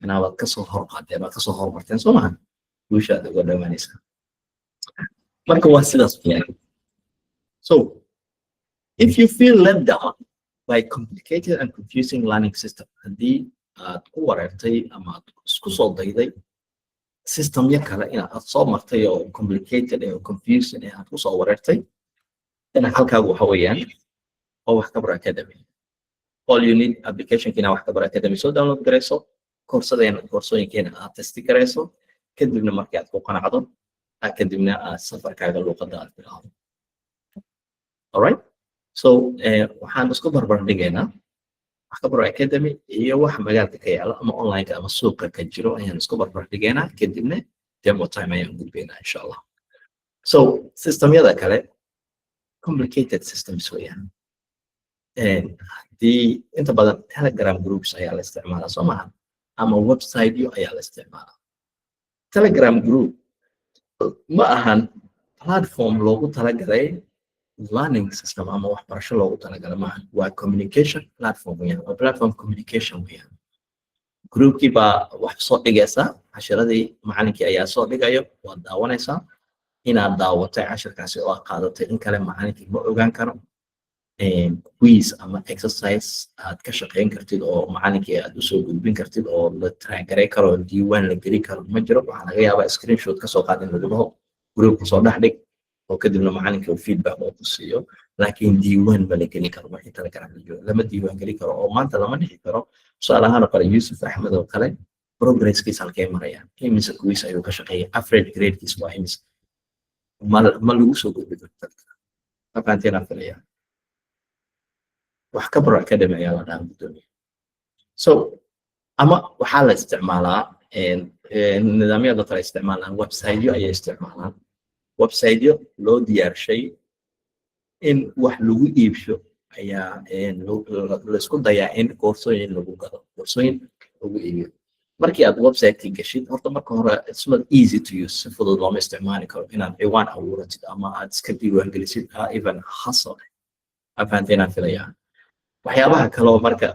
Inaa waad kasoo hor qaadeen, waad kasoo hormarteen, soo maha? Guusha aad uga dhawaanaysaa marka waa sidaas weeyaan. So if you feel let down by complicated and confusing learning system, haddii aad ku wareertay ama aad isku soo dayday systemyo kale in aad soo martay oo complicated oo confusing ee aad kusoo wareertay, then halkaagu waxa weeyaan oo Wax Ka Baro Academy. All you need, applicationkiina Wax Ka Baro Academy soo download garayso, koorsadeena, koorsooyinkeena aad testi garayso, kadibna markii aad ku qanacdo aad kadibna aad safarkaaga luuqadda aad bilaawdo. Alright, so waxaan isku barbar dhigaynaa Wax Ka Baro Academy iyo wax magaalka ka yaala ama online ama suuqa ka jiro ayaan isku barbar dhigaynaa, kadibna demo time ayaan gudbaynaa, insha Allah. So systemyada kale complicated systems weeyaan. Haddii inta badan Telegram groups ayaa la isticmaalaa, soo maaha? Ama websiteyo ayaa la isticmaalaa. Telegram group ma ahan platform loogu talagalay learning system ama waxbarasho loogu talagalay maaha. Waa communication platform weeyaan, waa platform communication weeyaan. Groupkii baa wax soo dhigaysaa, cashiradii macalinkii ayaa soo dhigayo, waad daawanaysaa. Inaad daawatay cashirkaasi oo aad qaadatay in kale macalinkii ma ogaan karo. Quiz ama exercise aad ka shaqayn kartid oo macalinkii aad usoo gudbin kartid oo la track garay karo oo diiwaan la geli karo ma jiro. Waxaa laga yaabaa screenshot kasoo qaad in lagu dhaho, groupka soo dhex dhig, oo kadibna macalinka uu feedback oo ku siiyo, laakiin diiwaan ma la gelin karo. Markii Telegram la joogo lama diiwaan geli karo, oo maanta lama dhihi karo, tusaale ahaan oo kale, Yusuf Axmed oo kale progresskiisa halkee maraya, imise quiz ayuu ka shaqeeyay, average gradekiis waa imise, ma lagu soo gudbi karo Telegram. Fahanteen filaya. Wax Ka Baro Academy ayaa la dhahaa, gudoomiye. So ama waxaa la isticmaalaa nidaamyada kale isticmaalaan, websiteyo ayay isticmaalaan. Websiteyo loo diyaarshay in wax lagu iibsho ayaa laisku dayaa in koorsooyin lagu gado, koorsooyin lagu iibiyo. Markii aad website-kii gashid, horta marka hore it's not easy to use. Si fudud looma isticmaali karo. Inaad ciwaan abuuratid ama aad iska diiwaan gelisid, even hustle afahanteen filayaa. Waxyaabaha kale oo marka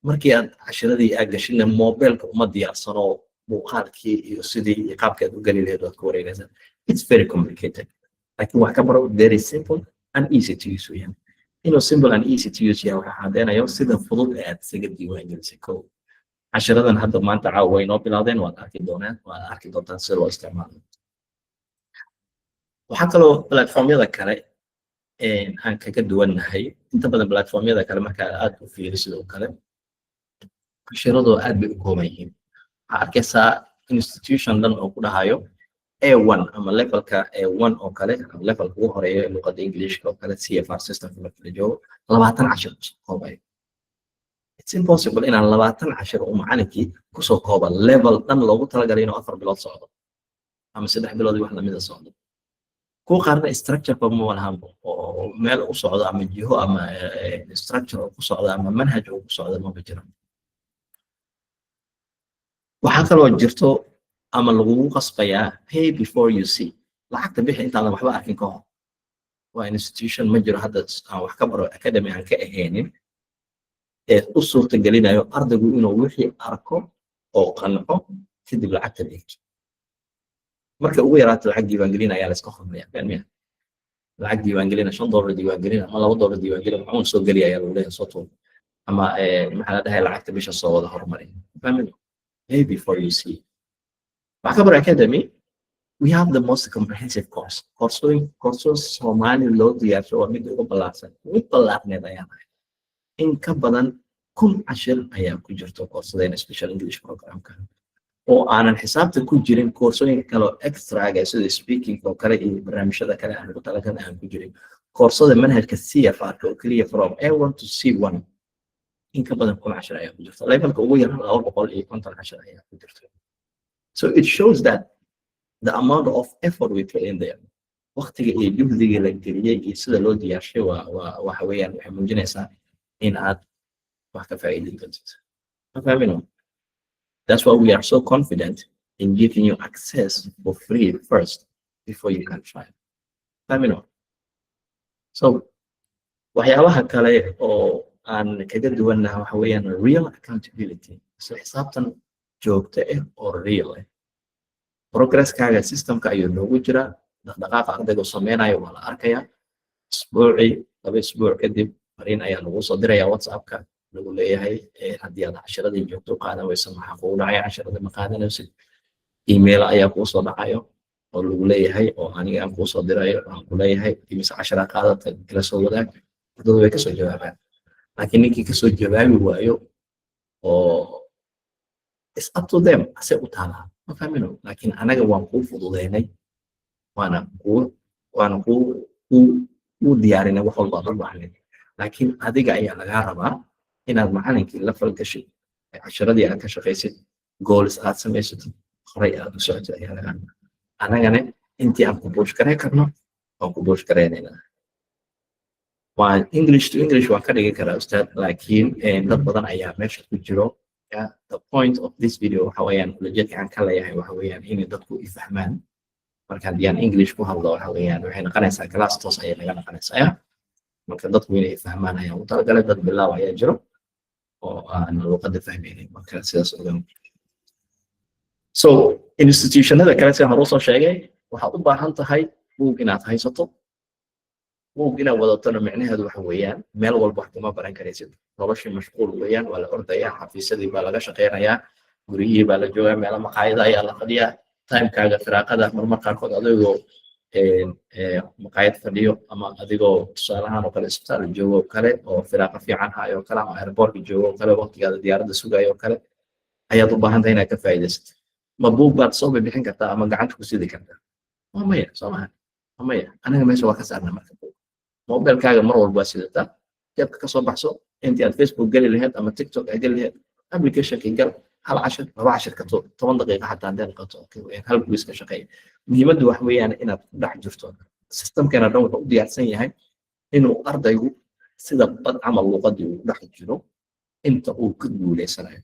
markii aad cashiradii aad gashidna, mobilka uma diyaarsano muuqaalkii iyo sidii iyo qaabkii aad u geli lahayd, waad ku wareegaysaa. It's very complicated. Laakiin Wax Ka Baro very simple and easy to use weeyaan. Inuu simple and easy to use yahay waxaa caddeynayo sida fudud ee aad isaga diiwaan gelisay. Kow, cashiradan hadda maanta caawa way noo bilaadeen, waad arki doonaan, waad arki doontaan sida loo isticmaalo. Waxaa kaloo platformyada kale aan kaga duwannahay, inta badan platformyada kale marka aad u fiiri sidoo kale cashiradoo aad bay u kooban yihiin. Waxaa arkaysaa institution dhan oo ku dhahayo A1 ama levelka A1 oo kale ama levelka ugu horeeya ee luqadda Englishka oo kale, CEFR systemka marka la joogo, 20 cashir kusoo koobayo. It's impossible inaan 20 cashir uu macalinkii kusoo kooba level dhan loogu talagalay inuu 4 bilood socdo ama 3 bilood iyo wax lamida socdo. Kuwa qaarna structure ba ma lahanba oo meel u socdo ama jiho ama structure oo ku socdo ama manhaj oo ku socdo maba jiro. Waxaa kaloo jirto ama lagugu qasbayaa pay before you see, lacagta bixi intaadan waxba arkin ka hor. Waa institution ma jiro hadda aan wax ka baro academy aan ka ahaynin ee u suurta gelinayo ardaygu inuu wixii arko oo qanco, kadib lacagta dhigto. Marka ugu yaraato lacag diiwaangelin ayaa la iska hormariya, been miya? Lacag diiwaangelina, $5 diiwaangelina ama $2 diiwaangelina, maxuun soo geliya ayaa lagu leeyahay, soo tuur ama maxaa la dhahay, lacagta bisha soo wada horumari. Fahmin? Pay before you see. Wax ka Baro Academy, we have the most comprehensive course. Koorsooyin, koorso Soomaali loo diyaarsho waa mid ugu ballaarsan, ugu ballaarneed ayaan ahay. In ka badan 1000 cashir ayaa ku jirto koorsadeena special English programka, oo aanan xisaabta ku jirin koorsooyinka kale oo extraga sida speaking oo kale iyo barnaamijyada kale aan ugu talagalnay aan ku jirin. Koorsada manhajka CEFR oo keliya, from A1 to C1, in ka badan 1000 cashir ayaa ku jirta. Levelka ugu yar 250 cashir ayaa ku jirta. So it shows that the amount of effort we put in there, waqtiga iyo juhdiga la geliyey iyo sida loo diyaarshay, waa waxa weeyaan, waxay muujinaysaa in aad wax ka faa'iidin doontid. Ma fahmino? That's why we are so confident in giving you access for free first before you can try. Fahmino? So waxyaabaha kale oo aan kaga duwannaha waxa weeyaan real accountability, isla xisaabtan joogto ah oo real ah. Progresskaaga systemka ayuu noogu jiraa. Dhaqdhaqaaqa ardaygu sameynayo waa la arkayaa. Isbuucii, 2 isbuuc kadib, fariin ayaa lagu soo diraya WhatsAppka, lagu leeyahay haddii aad cashiradii joogto u qaadan weyso, maxaa kugu dhacaya? Casharada ma qaadanaysid? Email ayaa kuu soo dhacayo oo lagu leeyahay, oo aniga aan kuu soo dirayo, aan ku leeyahay imise cashara qaadata, kala soo wadaag. Ardadu way kasoo jawaabaan, laakiin ninkii kasoo jawaabi waayo oo it's up to them, ase u taalaa. Ma fahmino? Laakiin anaga waan kuu fududeynay, waana kuu diyaarinay wax walba aad u baahnayd, laakiin adiga ayaa lagaa rabaa inaad macalinkii la falgashid, casharadii aad ka shaqaysid, goals aad samaysatid, horay aad u socotid ayaa lagaa rabaa. Anagana intii aan ku push gareyn karno waan ku push gareynaynaa. Waa English to English waan ka dhigi karaa, ustaad, laakiin dad badan ayaa meesha ku jiro. The point of this video waxa weeyaan, ujeedka aan ka leeyahay waxa weeyaan inay dadku i fahmaan. Marka haddii aan English ku hadlo, waxa weeyaan waxay noqonaysaa class toos ayay naga noqonaysaa ya. Marka dadku inay fahmaan ayaan u talagalay. Dad bilaaw ayaa jiro oo aan luqadda fahmaynin, marka sidaas ogaan. So institutionada kale, sidaan hore usoo sheegay, waxaad u baahan tahay buug inaad haysato. Buug inaad wadatona micnaheedu waxa weeyaan meel walba wax kuma baran karaysid. Noloshii mashquul weeyaan, waa la ordayaa, xafiisyadii baa laga shaqeynayaa, guryihii baa la joogaa, meelo maqaayada ayaa la fadhiyaa. Timekaaga firaaqada marmar qaarkood adigoo maqaayad fadhiyo ama adigoo tusaalahaan oo kale isbitaal joogo oo kale oo firaaqa fiican hayo oo kale ama airportka joogo oo kale, waqtigaada diyaaradda sugayo oo kale ayaad u baahan tahay inaad ka faa'iidaysatid. Ma buug baad soo bixin kartaa ama gacanta ku sidi kartaa? Waa maya, soo maha? Waa maya. Anaga meesha waa ka saarnaa. Marka buug mobilkaaga mar walba waa sidataa, jeebka kasoo baxso. Intii aad Facebook geli lahayd ama TikTok aad geli lahayd, applicationkii gal, hal cashir, laba cashir ka tuur, 10 daqiiqo xataa haddii noqoto, okay weeyaan. Hal quiz ka shaqeeya. Muhiimaddu wax weeyaan inaad ku dhex jirto. Systemkeena dhan wuxuu u diyaarsan yahay inuu ardaygu sida bad camal luqadii uu dhex jiro inta uu ka guuleysanayo,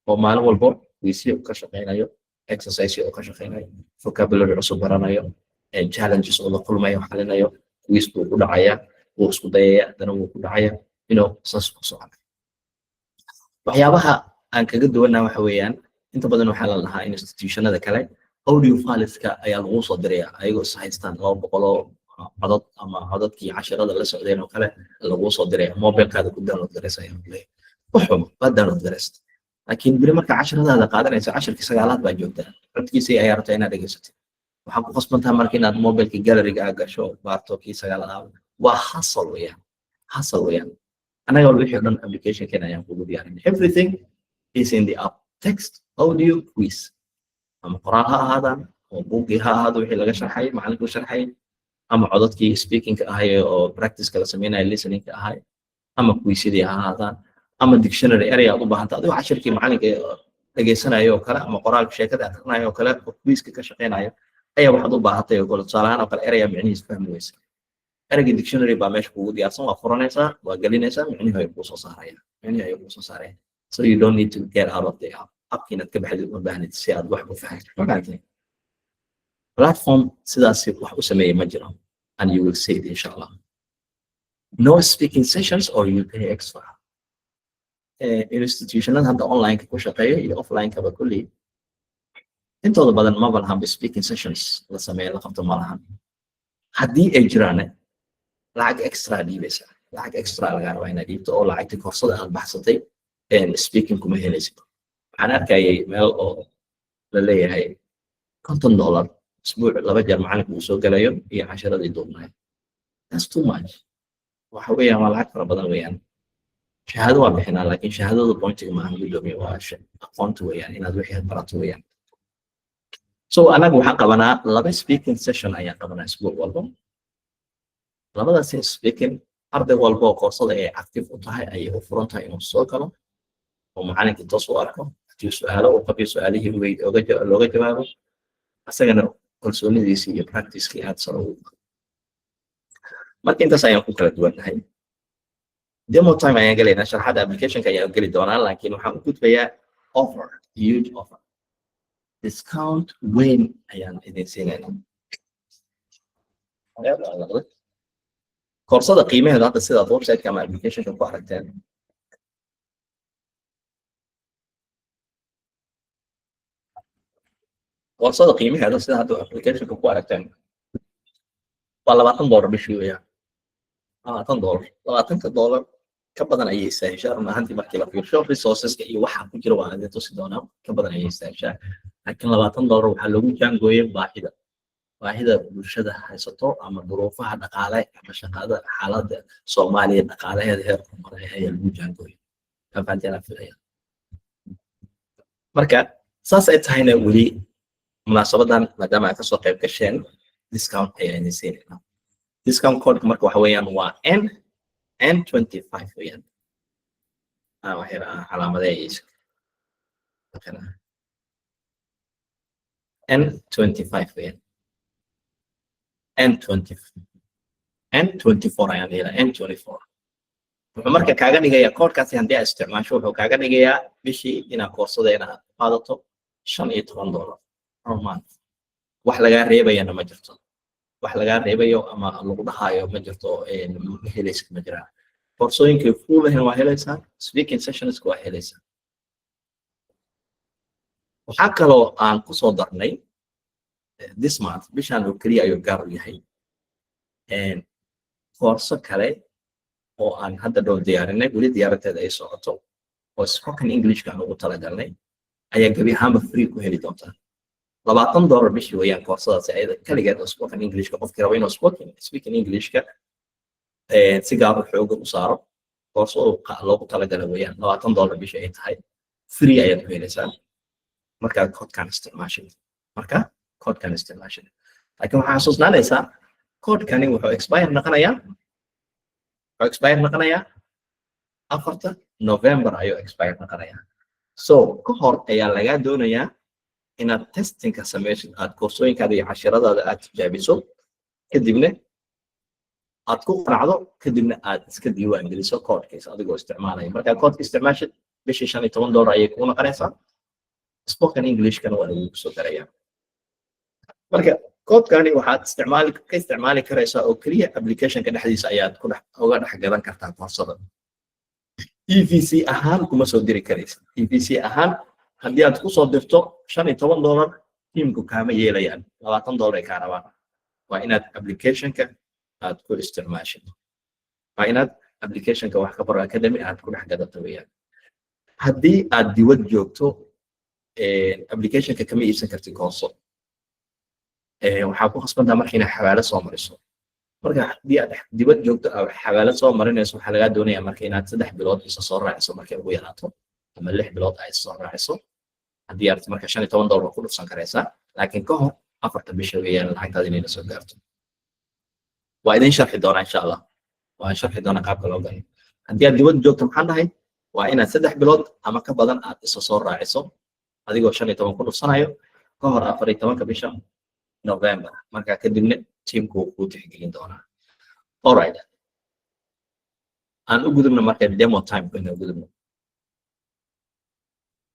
oo maalin walbo quizyo uu ka shaqeynayo, exercise uu ka shaqeynayo, vocabulary cusub baranayo, challenges uu la kulmayo xalinayo. Quiz buu ku dhacaya, wuu isku dayaya, haddana wuu ku dhacaya, inuu saas ku socon. Waxyaabaha aan kaga duwannaha waxa weeyaan, inta badan waxaa la lahaa institutionada kale audio fileska ayaa lagu soo diraya ayagoo is haystaan, 200 oo codod ama codadkii casharada la socdeen oo kale laguu soo diraya, mobilkaada ku download garaysa ayaa lagu leeyahay. Waxuma waa download garaysta, laakiin beri marka casharadaada qaadanayso, cashirkii sagaalaad baa joogtaa, codkiisii ayaa rabtaa inaad dhegaysatid. Waxaa ku qasbantaha marka inaad mobilkii galleryga aad gasho, baarto kii sagaalaad. Waa hassle weeyaan, hassle weeyaan. Annaga wixii o dhan applicationkeena ayaan kugu diyaarinay. Everything is in the app: text, audio, quiz, ama qoraal ha ahaadaan. Oo buuggii ha ahaado wixii laga sharxay, macallinkuu sharxay, ama codadkii speakingka ahay oo practiceka la sameynaya, listeningka ahay, ama quizyadii ha ahaadaan, ama dictionary erey aad u baahanta adigoo cashirkii macalinka dhegeysanayo oo kale, ama qoraalka sheekada akrinayo oo kale, oo quizka ka shaqeynayo ayaa waxaad u baahatay oo kale, tusaale ahaan oo kale, ereyga micnihiis fahmi weysa, ereyga dictionary baa meesha kugu diyaarsan. Waa furanaysaa, waa gelinaysaa, micnihi ay kuu soo saarayaan, micnihi ayuu kuu soo saaraya. So you don't need to get out of the app. Appka inaad ka baxdid uma baahnid si aad wax u fahanto. Ma fahanteen? Platform sidaas wax u sameeyey ma jiro, and you will see it, insha Allah. No speaking sessions or you pay extra. Institutionada hadda online ku shaqeeya iyo offline-kaba kulli intooda badan maba lahan speaking sessions la sameeyo, la qabto ma lahan. Haddii ay jiraan, lacag extra dhiibaysa, lacag extra lagaa rabaa inaad dhiibto, oo lacagtii koorsada aad baxsatay speaking kuma helaysid. Waxaan arkayay meel oo la leeyahay $50 isbuuc laba jeer macalinka uu soo gelayo iyo casharadii duubnaay. That's too much. Waxa weeyaan waa lacag fara badan weeyaan. Shahaado waa bixinaa, laakiin shahaadada pointiga maahan, gudoomiye. Waa aqoonta weeyaan, inaad wixii barato weeyaan. So anaga waxaan qabanaa laba speaking session ayaan qabanaa isbuuc walba. Labadaas speaking, arday walba oo koorsada ay active u tahay ayay u furan tahay inuu soo galo oo macalinkii toos u arko, haddii su-aalo uu qabiyo su-aalihii looga jawaabo, asagana kalsoonidiisii iyo practicekii aad sare ugu. Marka intaas ayaan ku kala duwannahay. Demo time ayaan gelaynaa, sharxadda applicationka ayaan geli doonaa, laakiin waxaan u gudbayaa offer, huge offer, discount weyn ayaan idin siinaynaa. Koorsada qiimaheeda hadda sidaad websiteka ama applicationka ku aragteen, koorsada qiimaheeda sida hadda applicationka ku aragteen waa $20 bishii weeyaan, $20. $20 ka badan ayay istaaheshaa run ahaantii. Markii la fiirsho resourceska iyo waxa ku jira, waan idin tusi doonaa, ka badan ayay istaaheshaa, laakiin $20 waxaa loogu jaangooyay baahida bulshada haysato ama duruufaha dhaqaale ama shaqada, xaaladda Soomaaliya dhaqaalaheeda heerku maray ayaa lagu jaangooyay. Fahanteen filaya. Marka saas ay tahayna, weli munaasabadan maadaama aad kasoo qayb gasheen, discount ayaa idin siinaynaa. Discount codeka marka waxa weeyaan waa N 25 weeyaan. Wax yar calaamadeeyaysa N 25 weeyaan, N 20, N 24 ayaan dhihi. N 24 wuxuu marka kaaga dhigayaa koodhkaasi, haddii aad isticmaasho, wuxuu kaaga dhigayaa bishii inaad koorsada inaad qaadato $15 per month. Wax lagaa reebayana ma jirto, wax lagaa reebayo ama lagu dhahaayo ma jirto, ma helaysid ma jiraan. Koorsooyinkay fuulahin waa helaysaa, speaking sessionska waa helaysaa. Waxaa kaloo aan kusoo darnay this month, bishaan oo keliya ayuu gaar u yahay, koorso kale oo aan hadda dhow diyaarinay, weli diyaarinteeda ay socoto, oo spoken Englishka aan ugu talagalnay ayaa gebi ahaanba free ku heli doontaa. $20 bishii weeyaan koorsadaasi ayada kaligeed oo spoken Englishka. Qofkii raba inuu speaking Englishka si gaar u xooga u saaro, koorso loogu talagalay weeyaan, $20 bishii ay tahay, free ayaad ku helaysaa markaad koodkan isticmaashid, marka koodkan isticmaashid. Laakiin waxaa xasuusnaanaysaa koodkani wuxuu expire noqonayaa 4ta November ayuu expire noqonayaa. So ka hor ayaa lagaa doonayaa inaad testingka sameysid, aad koorsooyinkaada iyo cashiradaada aad tijaabiso, kadibna aad ku qanacdo, kadibna aad iska diiwaan geliso koodhkiisa adigoo isticmaalaya. Markaa koodhka isticmaashid, bishii $15 ayay kuu noqonaysaa, spoken Englishkana waa lagugu soo darayaa. Marka koodkani waxaad isticmaali karaysaa oo keliya applicationka dhexdiisa ayaad ku dhex uga dhex gadan kartaa koorsada. EVC ahaan kuma soo diri karaysid. EVC ahaan haddii aad kusoo dirto $15, tiimku kaama yeelayaan, $20 ay kaa rabaan. Waa inaad applicationka aad ku isticmaashid, waa inaad applicationka Wax Ka Baro Academy aad ku dhex gadato weeyaan. Haddii aad diwad joogto, applicationka kama iibsan kartid koorso. Waxaa ku khasbantaa marka inaad xawaalo soo mariso. Marka haddii aad dibad joogto aad xawaalo soo marinayso, waxaa lagaa doonaya marka inaad 3 bilood isa soo raaciso markay ugu yaraato, ama 6 bilood ay isa soo raaciso. Haddii aad marka $15 ku dhufsan karaysaa, laakiin ka hor 4ta bisha weeyaan lacagtaada inayna soo gaarto. Waa idin sharxi doonaa, insha Allah, waan sharxi doonaa qaabka loo galo. Haddii aad dibadda joogto, maxaan dhahay? Waa inaad 3 bilood ama ka badan aad isa soo raaciso, adigoo 15 ku dhufsanayo, ka hor 14-ka bisha November. Markaa kadibna teamku wuu kuu tixgelin doonaa. Alright, aan u gudubno marka demo time inaan gudubno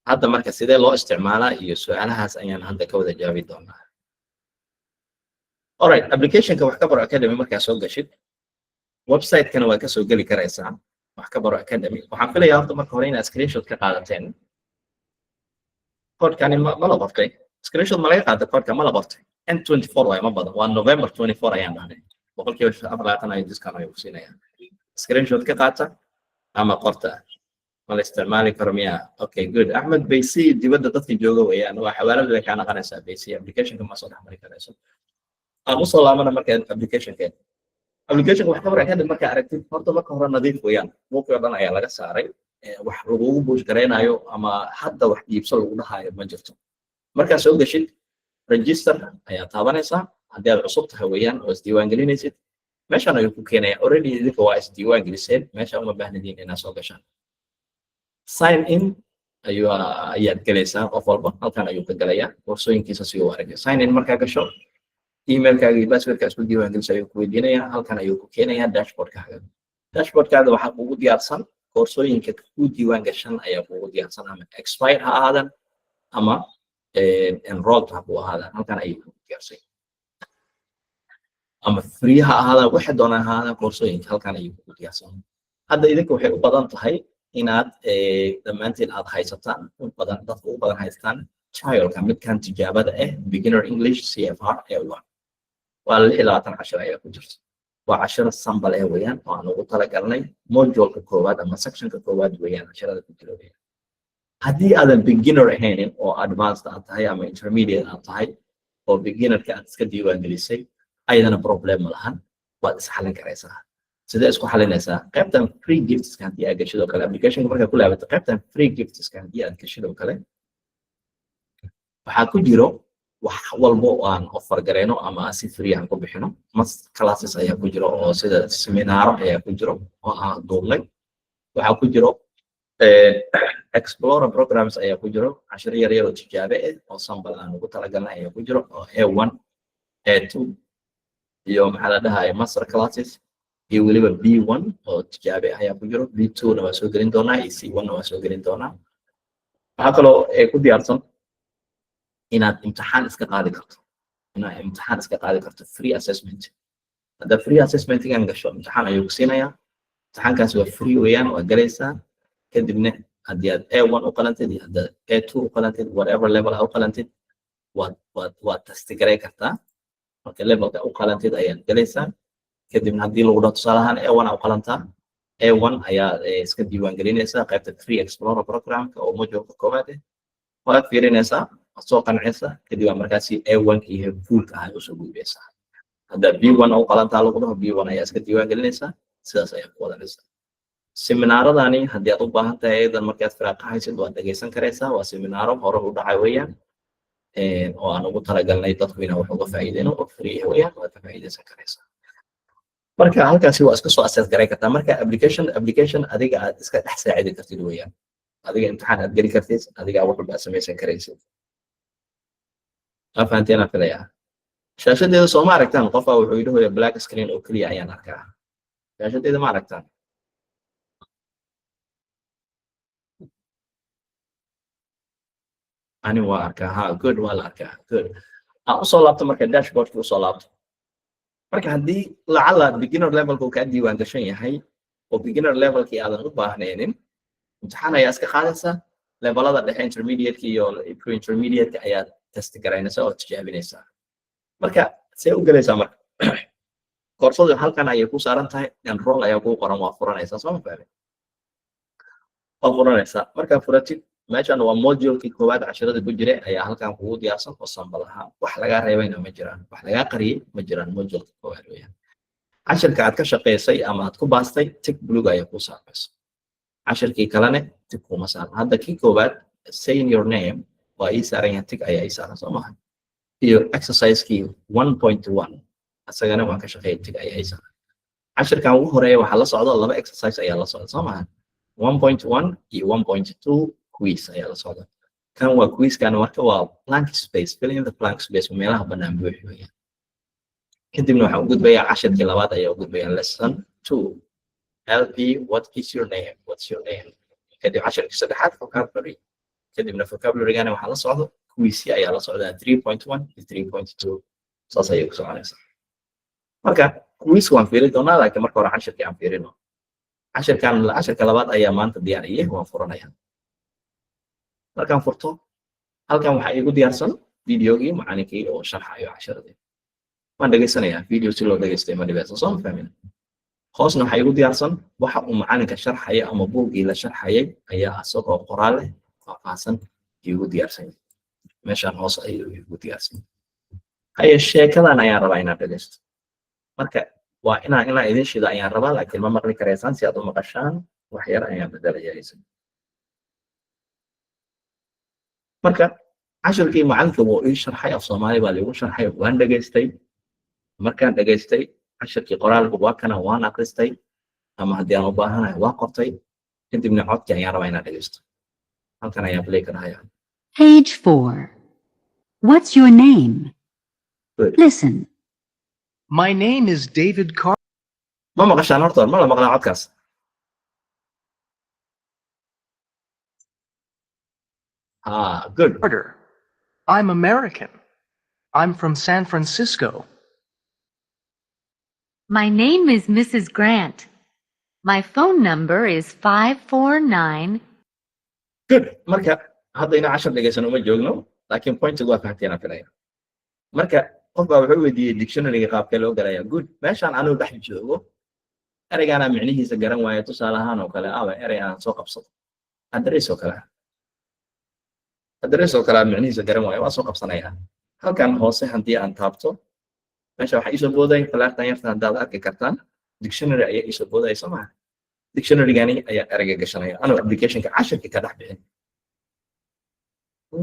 hadda. Marka sidee loo isticmaalaa iyo su-aalahaas ayaan hadda ka wada jawaabi doonaa. Alright, applicationka Wax Ka Baro Academy markaa soo gashid, website-kana waa kasoo geli karaysaa Wax Ka Baro Academy. Waxaan filayaa horta marka hore inaad screenshot ka qaadateen codekani. Ma la qortay? Screenshot ma laga qaatay codeka? Ma la qortay? N24 waay, ma badan, waa November 24 ayaan dhahnay. 24% ayuu discount ayuu ku siinaya. Screenshot ka qaata ama qorta. Ma la isticmaali karo miya? Okay, good. Axmed Baysi, dibadda dadka jooga weeyaan, waa xawaalada bay kaa naqanaysaa Baysi, applicationka ma soo dhex mari karayso. Aan usoo laabana marka applicationkeeda. Applicationka Wax Ka Baro Academy markaa aragtid, horta marka hore nadiif weeyaan, buuqii oo dhan ayaa laga saaray. Wax lagugu push garaynayo ama hadda wax iibso lagu dhahayo ma jirto. Markaa soo geshid, register ayaa taabanaysaa haddii aad cusub tahay weeyaan oo isdiiwaan gelinaysid. Meeshan ayuu ku keenaya. Already idinka waa isdiiwaan geliseen, meesha uma baahnidiin inaad soo gashaan. Sign in ayuu ayaad gelaysaa. Qof walba halkan ayuu ka gelayaa koorsooyinkiisa si uu aragay. Sign in markaa gasho, emailkaaga iyo passwordka isku diiwaan gelisa ayuu ku weydiinayaa. Halkan ayuu ku keenayaa dashboardkaaga. Dashboardkaada waxaa kugu diyaarsan koorsooyinka ku diiwaan gashan ayaa kugu diyaarsan, ama expired ha ahaadan ama enrolled ha ku ahaadaan, halkan ayay kugu diyaarsan, ama free ha ahaadaan, waxay doonaan ha ahaadaan, koorsooyinka halkan ayay kugu diyaarsan. Hadda idinka waxay u badan tahay inaad dhammaantiin aad haysataan, u badan dadka u badan haystaan trialka, midkan tijaabada ah, Beginner English CEFR A1. Waa 26 cashir ayaa ku jirta. Waa cashiro sample eh weeyaan oo aan ugu talagalnay moduleka koowaad ama sectionka koowaad weeyaan cashirada ku jira weeyaan. Haddii aadan beginner ahaynin oo advanced aad tahay ama intermediate aad tahay oo beginnerka aad iska diiwaan gelisay, ayadana problem ma lahan, waad isxalin karaysaa. Sidee isku xalinaysaa? Qaybtan free giftska haddii aad gashid oo kale, applicationka markaa ku laabato, qaybtan free giftska haddii aad gashid oo kale, waxaa ku jiro wax walbo oo aan offer garayno ama aan si free aan ku bixino. Master classes ayaa ku jiro, oo sida seminaaro ayaa ku jiro oo aan duubnay. Waxaa ku jiro explorer programs ayaa ku jiro, cashiro yar yar oo tijaabe ah oo sample aan ugu talagalnay ayaa ku jiro, oo A1, A2 iyo maxaa la dhahaya master classes iyo weliba B1 oo tijaabe ah ayaa ku jiro. B2 na waa soo gelin doonaa iyo C1 na waa soo gelin doonaa. Waxaa kaloo ku diyaarsan inaad imtixaan iska qaadi karto, free assessment. Hadda free assessmentgan gasho, imtixaan ayuu ku siinayaa. Imtixaankaasi waa free weeyaan, waa galaysaa. Kadibna haddii aad A1 u qalantid iyo haddaad A2 u qalantid, whatever level aa u qalantid, waad test garay kartaa. Marka levelka u qalantid ayaad galaysaa. Kadibna haddii lagu dhaho, tusaale ahaan, A1 aa u qalantaa, A1 ayaa iska diiwaan gelinaysaa qaybta free explorer programka oo moduleka koowaad ah. Waad fiirinaysaa, waad soo qancaysaa, kadib waa markaasi A1 iyo fullka ah usoo gudbaysaa. Haddaa B1 u qalantaa lagu dhaho, B1 ayaa iska diiwaan gelinaysaa. Sidaas ayaa ku wadanaysaa. Seminaaradani haddii aad u baahan tahay, ayadan markaad firaaqa haysid waad dhegeysan karaysaa. Waa seminaaro hore u dhacay weeyaan oo aan ugu talagalnay dadku inaan wax uga faa'iideyno, oo free ah weeyaan, waad ka faa'iideysan karaysaa. Marka halkaasi waa iska soo assess garay kartaa. Marka application adiga aad iska dhex saacidi kartid weeyaan, adiga imtixaan aad geli kartid, adiga wax walba aad samaysan karaysid. Waa fahanteen aan filayaa. Shaashadeeda sooma aragtaan? Qofaa wuxuu yidhi, "Hooya, black screen oo keliya ayaan arkaa." Shaashadeeda ma aragtaan? Ani waa arkaa. Ha, good, waa la arkaa. Good. Aan usoo laabto marka dashboardki usoo laabto. Marka haddii lacala beginner levelka uu kaa diiwaan gashan yahay oo beginner levelkii aadan u baahnaynin, imtixaan ayaa iska qaadaysaa. Levelada dhexe, intermediate iyo pre-intermediate, ayaad test garaynaysaa oo tijaabinaysaa. Marka see u gelaysaa? Marka koorsadu halkan ayay ku saaran tahay, enroll ayaa kuu qoran, waa furanaysaa. Soo ma fahmin? Waa furanaysaa. Markaa furatid, meeshan waa modulekii koowaad, casharada ku jira ayaa halkan kugu diyaarsan oo sample ahaan. Wax lagaa reebayna ma jiraan, wax lagaa qariyey ma jiraan. Moduleka koowaad weeyaan. Cashirka aad ka shaqaysay ama aad ku baastay, tick blue ayaa kuu saarmaysa. Cashirkii kalene tick kuma saaran. Hadda kii koowaad, "Saying your name", waa ii saaran yahay, tick ayaa ii saaran, soo maha? Iyo exercise-kii 1.1 asagana waan ka shaqeeyay, tick ayaa haysaa. Cashirkan ugu horeeya waxaa la socda laba exercise ayaa la socda, soo maha? 1.1 iyo 1.2 quiz ayaa la socda. Kan waa quizkan, marka waa blank space, fill in the blank space, meelaha bannaan buuxi weeyaan. Kadibna waxaan u gudbayaa cashirkii labaad ayaa u gudbayaa, lesson 2, LP, what is your name? What's your name? Kadib cashirkii saddexaad, vocabulary. Kadibna vocabulary-gana waxaa la socdo quizya ayaa la socdaa, 3.1 iyo 3.2. Saas ayay ku soconaysaa. Marka quiz waan fiiri doonaa, laakiin marka hore cashirkii aan fiirino. Cashirkan, cashirka labaad ayaa maanta diyaariyey, waan furanaya. Markaan furto, halkan waxaa iigu diyaarsan videogii macalinkii oo sharxayo cashiradii. Waan dhegaysanayaa. Video si loo dhegaystay ma dhibeysa, soo ma fahmin? Hoosna waxaa iigu diyaarsan waxa uu macalinka sharxaya ama buuggii la sharxayay ayaa isagoo qoraal leh, faahfaahsan iigu diyaarsan. Meeshaan hoos ayuu iigu diyaarsan. Haye, sheekadan ayaan rabaa inaan dhegaysto. Marka waa inaan idin shido ayaan rabaa, laakiin ma maqli karaysaan. Si aad u maqashaan, wax yar ayaan bedelaya. Marka cashirkii macalinka wuu ii sharxay, af Soomaali baa liigu sharxay, waan dhegaystay. Markaan dhegaystay cashirkii, qoraalku waa kana, waan akhristay, ama haddii aan u baahanahay waa qortay. Kadibna codkii ayaan rabaa inaan dhegaysto. Halkan ayaan play ka dhahaya. Page 4. What's your name? Good. Listen. My name is David Carter. Ma maqashaan horta? Ma la maqlaa codkaas? Ah, good. I'm American. I'm from San Francisco. My name is Mrs. Grant. My phone number is 549 Good. Marka hadda inaan cashar dhegaysan uma joogno, laakiin pointigu waa fahanteen aan filaya. Marka qof baa wuxuu weydiiyey dictionaryga qaabkee loo galaya. Good. Meeshaan anigu dhex joogo, ereygaanaa micnihiisa garan waayo, tusaale ahaan oo kale, aba erey aan soo qabsado, address oo kale, address oo kale aan micnihiisa garan waayo, waa soo qabsanayaa. Halkan hoose haddii aan taabto, meesha waxaa iisoo boodaya falaartan yarta, haddaad arki kartaan, dictionary ayaa iisoo boodaya, soo maha? Dictionarygani ayaa ereyga gashanaya anuu applicationka cashirka ka dhex bixin.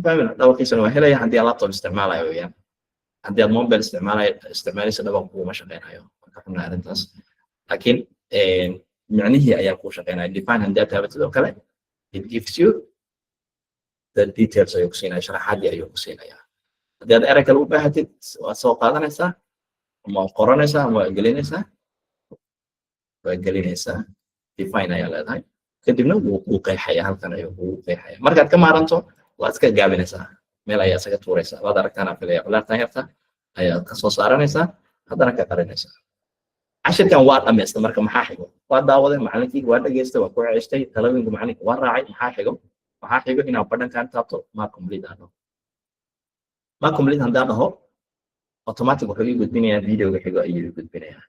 Fahmin? Dhawaqiisana waa helaya haddii aad laptop isticmaalayo weeyaan. Haddii aad mobile isticmaalayo, isticmaalaysa, dhawaq kuuma shaqeynayo. Waan ka xunnahay arrintaas, laakiin micnihii ayaa kuu shaqeynaya. Define haddii aad taabatid oo kale, it gives you the details ayuu ku siinaya, sharaxaadii ayuu ku siinaya. Haddii aad erey kale u baahatid, waad soo qaadanaysaa ama waad qoranaysaa ama waad gelinaysaa, define ayaa leedahay, kadibna wuu kuu qeexaya, halkan ayuu kugu qeexaya. Markaad ka maaranto, waad iska gaabinaysaa, meel ayaa isaga tuuraysaa. Waad aragtaan aan filaya, falaartan yarta ayaad ka soo saaranaysaa, haddana ka qarinaysaa. Cashirkan waa dhamaysta. Marka maxaa xigo? Waa daawaday macalinkii, waa dhegaystay, waa ku ceshtay talooyinka macalinka, waa raacay. Maxaa xigo? Waxaa xigo inaad badhankan taabto, mark complete aan dhaho. Mark complete haddaan dhaho, automatic wuxuu ii gudbinayaa videoga xigo ayuu ii gudbinayaa.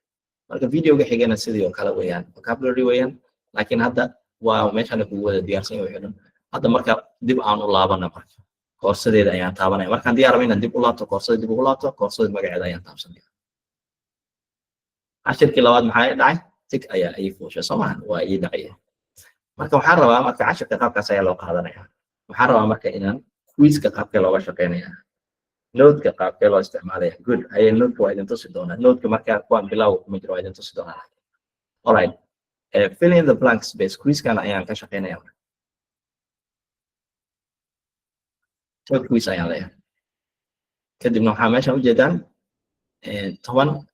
Marka videoga xigana sidii oo kale weeyaan, vocabulary weeyaan, laakiin hadda waa meeshaan kugu wada diyaarsan yahay wixii dhan. Hadda marka dib aan u laabana, marka koorsadeeda ayaan taabanaya. Markaan diyaar raba inaan dib u laabto koorsada, dib ugu laabto koorsada magaceeda ayaan taabsanaya. Cashirkii labaad maxaa dhacay? Tick ayaa ii fuushay, soo maha? Waa ii dhacaya. Marka waxaan rabaa, marka cashirka qaabkaas ayaa loo qaadanaya. Waxaan rabaa marka inaan quizka qaabkee looga shaqeynaya, noteka qaabkee loo isticmaalaya. Good. Haye, noteka waa idin tusi doonaa. Noteka marka kuwaan bilowga kuma jiro, waa idin tusi doonaa. Alright, fill in the blank space quizkan ayaan ka shaqeynaya. Take quiz ayaan leeyahay. Kadibna waxaa meeshan ujeedaan 10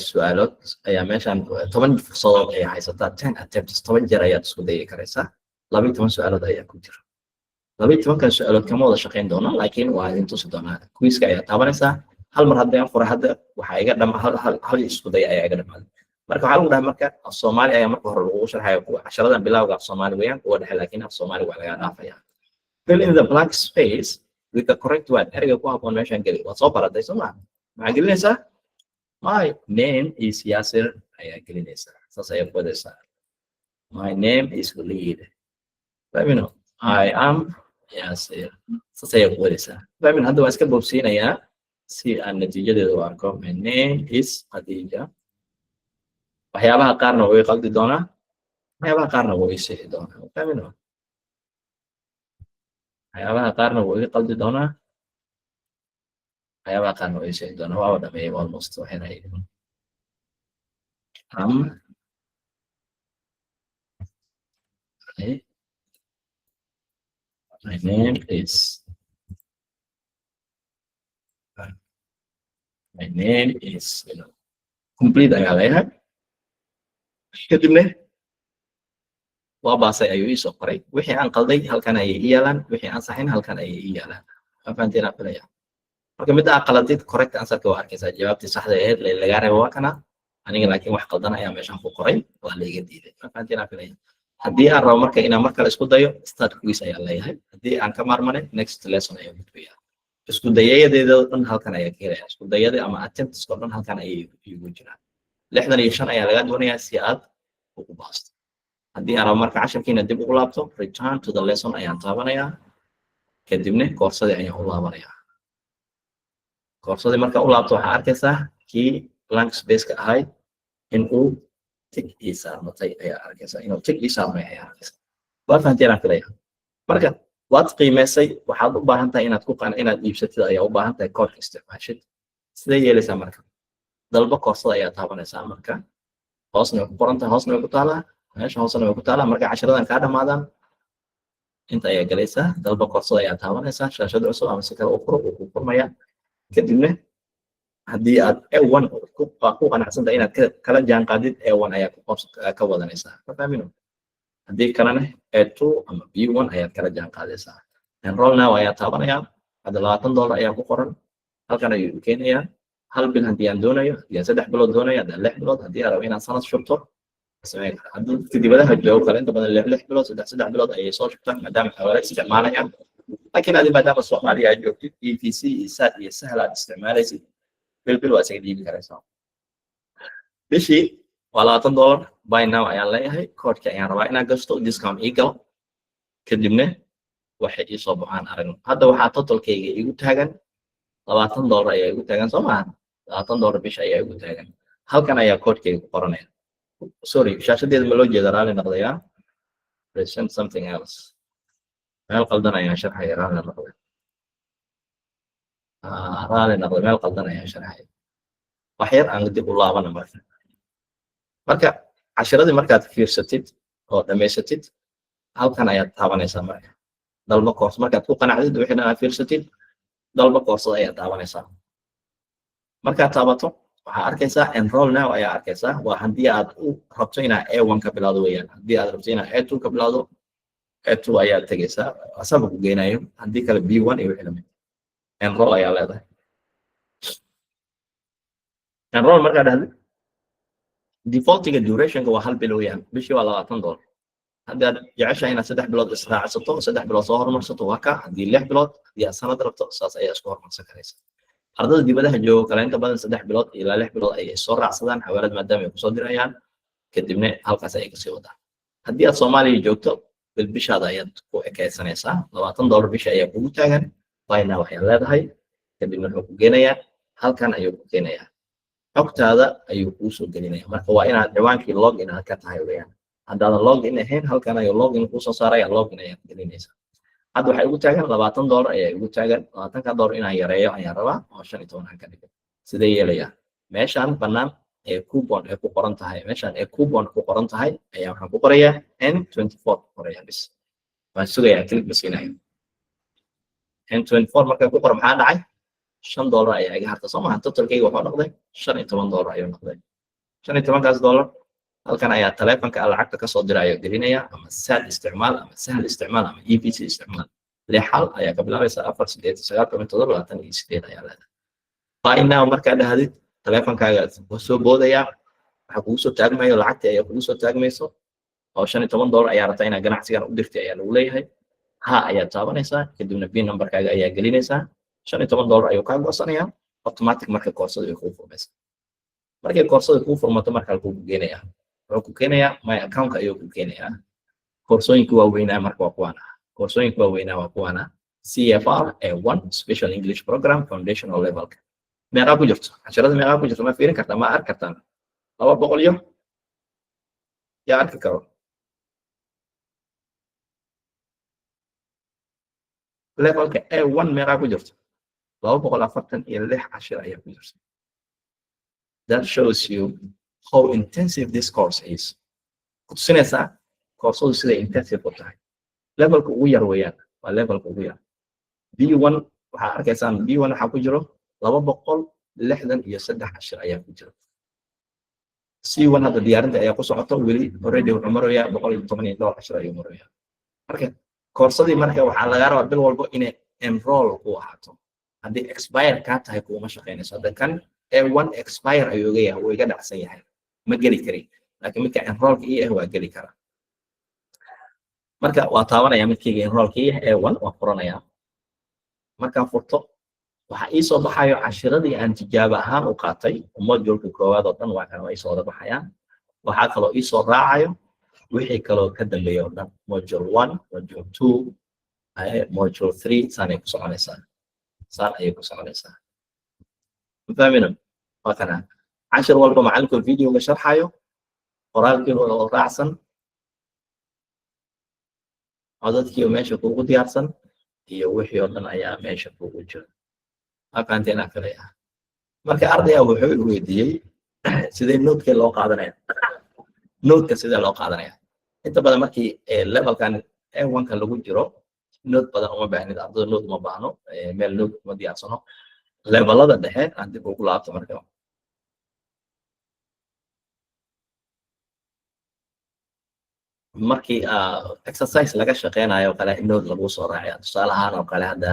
su-aalood ayaa meeshan, 10 fursadood ayaa haysataa, 10 attempts, 10 jeer ayaad isku dayi karaysaa. 12 su-aalood ayaa ku jira. 12-kan su-aalood kama wada shaqeyn doono, laakiin waa idin tusi doonaa. Quizka ayaa taabanaysaa hal mar. Haddii aan fura hadda, waxaa iga dhama hal isku day ayaa iga dhamaaday. Marka waxaa lagu dhahay, marka af Soomaali ayaa marka hore lagugu sharxaya. Kuwa casharadan bilowga af Soomaali weeyaan, kuwa dhexe laakiin af Soomaali waa laga dhaafaya. Fill in the blank space with the correct word. Ereyga ku habboon meeshaan geli. Waad soo baratay, soo maa? Maxaa gelinaysaa? My name is Yasir ayaa gelinaysaa, saas ayaa ku wadaysaa. My name is Walid, fahmino? I am Yasir, saas ayaa ku wadaysaa, fahmin? Hadda waan iska boobsiinayaa si aan natiijadeeda u arko. My name is Khadija. Waxyaabaha qaarna way qaldi doonaa, waxyaabaha qaarna wuu ii sixi doonaa, fahmino? Waxyaabaha qaarna wuu ii qaldi doonaa. Waxyaabaha qaarna way sheegi doonaa. Waaba dhameeyay almost, waxayna dhiman. Am I, my name is, my name is, complete ayaa leeyahay. Kadibna waa baasay ayuu ii soo qoray. Wixii aan qalday halkan ayay ii yaalaan, wixii aan saxin halkan ayay ii yaalaan. Waa fahanteen aan filaya. Marka midda aad qaladid, correct answerka waa arkaysaa, jawaabtii saxda ahayd lagaa reebo waa kana. Aniga laakiin wax qaldan ayaa meeshan ku qoray, waa laiga diiday. Waa fahanteen aan filaya. Haddii aan rabo marka inaan mar kale isku dayo, start quiz ayaan leeyahay. Haddii aan ka maarmane, next lesson ayaan gudbayaa. Isku dayayadeeda oo dhan halkan ayaa ka helaya. Isku dayada ama attempts oo dhan halkan ayay igu jiraan. 65 ayaa lagaa doonayaa si aad ugu baasto. Haddii aan rabo marka casharkiina dib ugu laabto, return to the lesson ayaan taabanayaa. Kadibna koorsadii ayaan u laabanayaa. Koorsadii marka u laabto, waxaa arkaysaa kii blank spaceka ahay in uu tick ii saarmatay ayaa arkaysaa, inuu tick ii saarmay ayaa arkaysaa. Waa fahanteen aan filaya. Marka waad qiimeysay, waxaad u baahan tahay inaad ku qan inaad iibsatid ayaa u baahan tahay, koodhka isticmaashid. Sidee yeelaysaa marka? Dalbo koorsada ayaa taabanaysaa. Marka hoosna way ku qoran tahay, hoosna way ku taalaa, meesha hoosena way ku taalaa. Marka casharadan kaa dhamaadaan, inta ayaa galaysaa, dalba koorsada ayaa taabanaysaa. Shaashada cusub ama si kale u furo, wuu ku furmayaa. Kadibna haddii aad A1 ku qanacsan tahay inaad kala jaan qaadid, A1 ayaa ku ka wadanaysaa, ma fahmino? Haddii kalena A2 ama B1 ayaad kala jaan qaadaysaa. Enroll now ayaa taabanayaa. Hadda $20 ayaa ku qoran. Halkan ayuu keenayaa. Hal bil haddii aan doonayo, haddii aan 3 bilood doonayo, haddii aan 6 bilood, haddii aan rabo inaan sanad shubto, sameyn karaa. Haddii dadka dibadaha joogo kale, inta badan lix lix bilood, saddex saddex bilood ayay soo shubtaan, maadaama xawaale isticmaalayaan. Laakiin adi maadaama Soomaaliya aad joogtid, EVC iyo Zaad iyo Sahal aad isticmaalaysid, bil bil waa isaga dhiibi karaysaa. Bishii waa $20. Buy now ayaan leeyahay. Koodhka ayaan rabaa inaan gasto, discount ii galo. Kadibna waxay ii soo baxaan aragno. Hadda waxaa totalkayga igu taagan $20 ayaa igu taagan, soo maaha? $20 bisha ayaa igu taagan. Halkan ayaa koodhkayga ku qoranaya. Sorry, shaashadeeda ma loo jeeda? Raalli noqdayaa. Present something else, meel qaldan ayaan sharxaya. Raalli noqday. Raalli noqday, meel qaldan ayaan sharxaya. Wax yar aan dib u laabana. Marka cashiradii markaad fiirsatid oo dhammaysatid, halkan ayaad taabanaysaa. Marka dalba course, markaad ku qanacdid wixii dhan aad fiirsatid, dalba koorsada ayaad taabanaysaa. Markaad taabato, waxaa arkaysaa enroll now ayaa arkaysaa. Waa haddii aad u rabto inaad A1 ka bilowdo weeyaan. Haddii aad rabto inaad A2 ka bilowdo, A2 ayaad tegaysaa, asaba ku geynayo. Haddii kale B1 iyo wixii lamid. Enroll ayaa leedahay. Enroll markaa dhahdid, defaultiga durationka waa hal bil weeyaan. Bishii waa $20. Haddii aad jeceshahay inaad 3 bilood israacsato, 3 bilood soo horumarsato, waa ka. Haddii 6 bilood, haddii aad sanad rabto, saas ayaa isku horumarsan karaysa. Ardada dibadaha joogo kale inta badan 3 bilood ilaa 6 bilood ayay soo raacsadaan xawaalad, maadaama ay kusoo dirayaan. Kadibna halkaas ayay kasii wadaan. Haddii aad Soomaaliya joogto, bil bishaada ayaad ku ekeysanaysaa. $20 bisha ayaa kugu taagan. Buy now ayaad leedahay. Kadibna wuxuu ku geenayaa halkan ayuu ku keenayaa, xogtaada ayuu kuu soo gelinaya. Marka waa inaad ciwaankii login aad ka tahay weeyaan. Haddaadan login ahayn, halkan ayuu login kuusoo saaraya, login ayaad gelinaysaa. Hadda waxaa igu taagan $20 ayaa igu taagan. $20-ka inaan yareeyo ayaan rabaa oo 15 aan ka dhigo. Sidee yeelayaa? Meeshaan bannaan ee coupon ee ku qoran tahay, meeshaan ee coupon ku qoran tahay ayaa waxaan ku qorayaa N24 ku qorayaa. Bis waan sugayaa, click ba siinayo. N24 markaan ku qoro, maxaa dhacay? $5 ayaa iga harta, soo maha? Totalkayga wuxuu noqday $15 ayuu noqday. 15-kaas dollar halkan ayaa taleefanka aan lacagta kasoo dirayo gelinaya. Ama Zaad isticmaal, ama Sahal isticmaal, ama EVC isticmaal. Lix hal ayaa ka bilaabaysa, 4, 8, 9, 10, 7, 28 ayaa leedahay. Buy now markaa dhahdid, taleefankaaga soo boodaya, waxaa kugu soo taagmayo lacagtii ayaa kugu soo taagmayso oo $15 ayaa rabtaa inaad ganacsigan u dirtay ayaa lagu leeyahay. Ha ayaad taabanaysaa. Kadibna PIN numberkaaga ayaa gelinaysaa. $15 ayuu kaa goosanayaa automatic. Marka koorsada ay kuu furmaysa, markay koorsada kuu furmato, marka halkuu ku geenayaa, wuxuu ku keenayaa my accountka ayuu ku keenayaa. Koorsooyinka waaweynaa marka waa kuwaana. Koorsooyinka waaweynaa waa kuwaana: CEFR A1 Special English Program Foundational Levelka. Meeqaa ku jirto casharada? Meeqaa ku jirto? Ma fiirin kartaa? Ma arki kartaan? 200 iyo yaa arki karo? Levelka A1 meeqaa ku jirto? 246 cashir ayaa ku jirta. That shows you how intensive this course is. Kutusinaysaa koorsadu siday intensive u tahay. Levelka ugu yar weeyaan, waa levelka ugu yar. B1 waxaa arkaysaan, B1 waxaa ku jiro 263 cashir ayaa ku jiro. C1 hadda diyaarinta ayaa ku socoto weli, already wuxuu marayaa 110 iyo dhowr cashir ayuu marayaa. Marka koorsadii marka waxaa lagaa rabaa bil walbo inay enroll ku ahaato. Haddii expire kaa tahay, kuuma shaqaynayso. Hadda kan A1 expire ayuu iga yahay, wuu iga dhacsan yahay, ma geli karin, laakiin midka enrollka ii ah waa geli karaa. Marka waa taabanaya midkayga enrollka ii ah, A1 waa furanaya. Markaan furto, waxaa ii soo baxayo cashiradii aan tijaabo ahaan u qaatay. Modulka koowaad oo dhan waa kan, waa ii soo wada baxayaan. Waxaa kaloo ii soo raacayo wixii kaloo ka dambeeya oo dhan, module 1, module 2, module 3. Saanay ku soconaysaa, saan ayay ku soconaysaa. Mafahmina? Waa kana cashir walba macalinku videoga sharxayo, qoraalkii oo raacsan, codadkii oo meesha kuugu diyaarsan, iyo wixii oo dhan ayaa meesha kuugu jira. Aqaanteen filaya. Marka ardayga wuxuu i weydiiyey, sidee noteka loo qaadanaya? Noteka sidee loo qaadanaya? Inta badan markii levelkan A1-ka lagu jiro, note badan uma baahnid. Ardada note uma baahno, meel note uma diyaarsano. Levelada dhexe aan dib ugu laabto. Marka markii exercise laga shaqeynayo kale, note lagu soo raacaya. Tusaale ahaan oo kale, hadda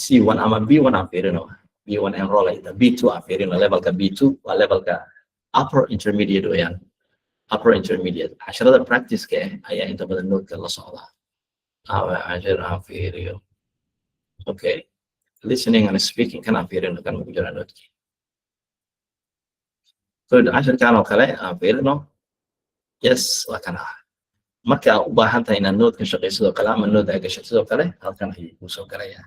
C1 ama B1 aan fiirino, B1 enroll, B2 aan fiirino. Levelka B2 waa levelka upper intermediate weeyaan, upper intermediate. Casharada practice-ka ah ayaa inta badan noteka la socdaa. Cashir aan fiiriyo. Okay, listening and speaking kan aan fiirino, kan ugu jira notekii. Good. Cashirkan oo kale aan fiirino. Yes, waa kan. Ah, marka aad u baahan tahay inaad note ka shaqaysid oo kale ama note aad gashatid sidoo kale, halkan ayuu kuu soo galayaa.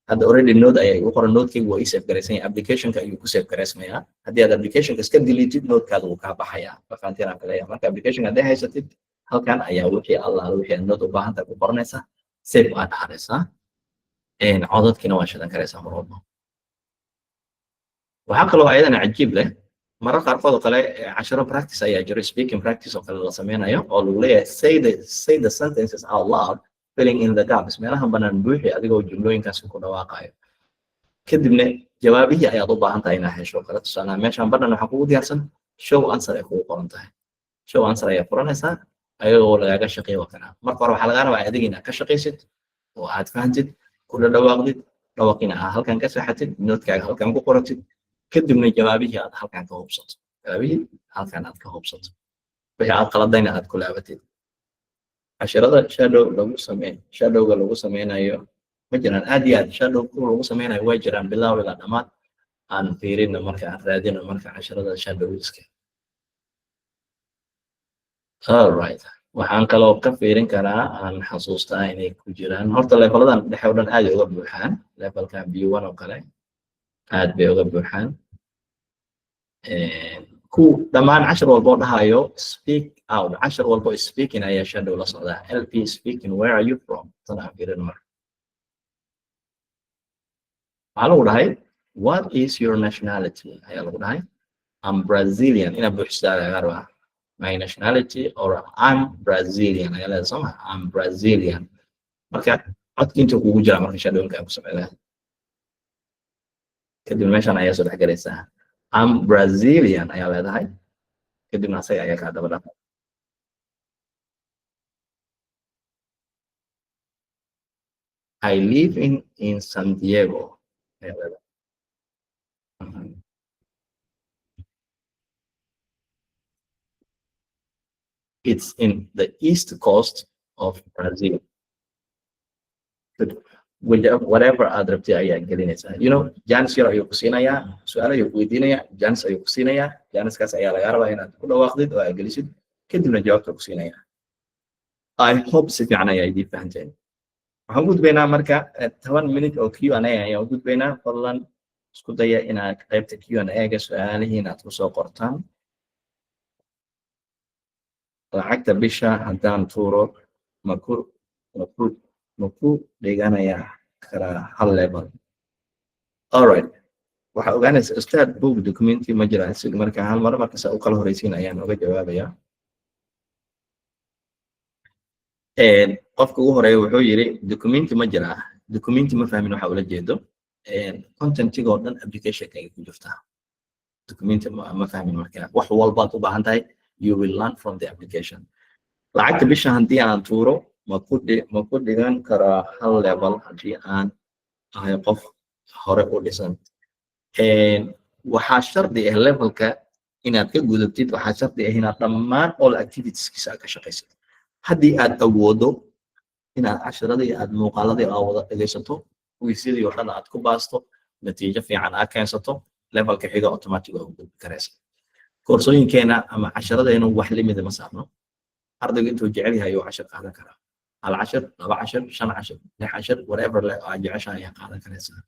Hadda already note ayaa igu qoran, notekaygu waa ii save garaysan yahay, applicationka ayuu ku save garaysmayaa. Haddii aad applicationka iska deletid, notekaada wuu kaa baxayaa. Fahanteen aan kaleeyahay? Marka applicationka hadday haysatid, halkan ayaa wixii allaala wixii aad note u baahan tahay ku qoranaysaa, save aad dhahanaysaa, codadkiina waa shidan karaysaa mar walba. Waxaa kaloo ayadana cajiib leh, marar qaarkood oo kale casharo practice ayaa jiro, speaking practice oo kale la sameynayo, oo lagu leeyahay say the sentences out loud, filling in the gaps, meelaha banaan buuxi adigoo jumlooyinkaasi ku dhawaaqayo. Kadibna jawaabihii ayaad u baahan tahay inaad hesho kale. Tusaalaha, meeshaan badhan waxaa kugu diyaarsan show answer ay kugu qoran tahay. Show answer ayaa furanaysaa ayagoo lagaaga shaqeeya. Waa kana. Marka hore waxaa lagaa rabaa adiga inaad ka shaqaysid oo aad fahantid, kula dhawaaqdid, dhawaqina aad halkan ka seexatid, notekaaga halkan ku qoratid, kadibna jawaabihii aad halkan ka hubsato, jawaabihii halkan aad ka hubsato, wixii aad qaladayna aad ku laabatid. Cashirada shadow lagu samey, shadowga lagu sameynayo ma jiraan? Aad iyo aad, shadow kuwa lagu sameynayo way jiraan, bilow ilaa dhammaad. Aan fiirino marka, aan raadino marka cashirada shadowska. All right, waxaan kaloo ka fiirin karaa, aan xasuustaa inay ku jiraan horta leveladan dhexe oo dhan aad ay uga buuxaan. Levelka B1 oo kale aad bay uga buuxaan. Ku dhammaan cashar walba oo dhahayo speak out, cashar walba oo speaking ayaa shadow la socdaa. LP speaking, where are you from? Tan aan fiirin. Marka waxaa lagu dhahay, "What is your nationality?" ayaa lagu dhahay. "I'm Brazilian." Inaad buuxisaa laga rabaa. "My nationality" or "I'm Brazilian" ayaa leedahay, soo ma? "I'm Brazilian." Marka codki intuu kugu jira, marka shadowinka ay ku sameynaya, kadib meeshan ayaa soo dhex galaysaa, "I'm Brazilian" ayaa leedahay, kadibna asaga ayaa kaa daba dhafa. "I live in San Diego" ayaa leedahay. It's in the east coast of Brazil. Good. Whatever aad rabtay ayaa gelinaysaa. Chance yar ayuu ku siinayaa, su-aal ayuu ku weydiinayaa, chance ayuu ku siinayaa. Chancekaas ayaa lagaa rabaa inaad ku dhawaaqdid oo aad gelisid, kadibna jawaabta ku siinayaa. I hope si fiican ayaa idiin fahanteen. Waxaan gudbaynaa marka 10 minute oo Q&A ayaan u gudbaynaa. Fadlan isku daya inaad qaybta Q&A-ga su-aalihiin aad kusoo qortaan. Lacagta bisha haddaan tuuro, maku dhiganaya karaa hal level? Alright, waxaa ogaanaysa ustaad, book documenti ma jiraan? Isaga marka hal mar markasa u kala horeysiin ayaan uga jawaabayaa. Qofka ugu horeeya wuxuu yiri documenti ma jiraa. Documenti ma fahmin waxa ula jeedo. Contentiga oo dhan applicationka ay ku jirtaa. Documenti ma fahmin. Marka wax walbaad u baahan tahay, you will learn from the application. Lacagta bisha haddii aan tuuro, ma ku dhigan karaa hal level haddii aan ahay qof hore u dhisan? Waxaa shardi ah levelka inaad ka gudubtid, waxaa shardi ah inaad dhammaan all activitieskiisa aad ka shaqaysid. Haddii aad awoodo inaad cashiradii, aad muuqaaladii aad wada dhegaysato, quizadii oo dhan aad ku baasto, natiijo fiican aad keensato, levelka xiga automatic waa u gudbi karaysa. Koorsooyinkeena ama cashiradeenu wax limida ma saarno. Ardaygu intuu jecel yahay ayuu cashir qaadan karaa, hal cashir, laba cashir, shan cashir, lix cashir, whatever aad jeceshahay ayaa qaadan karaysaa.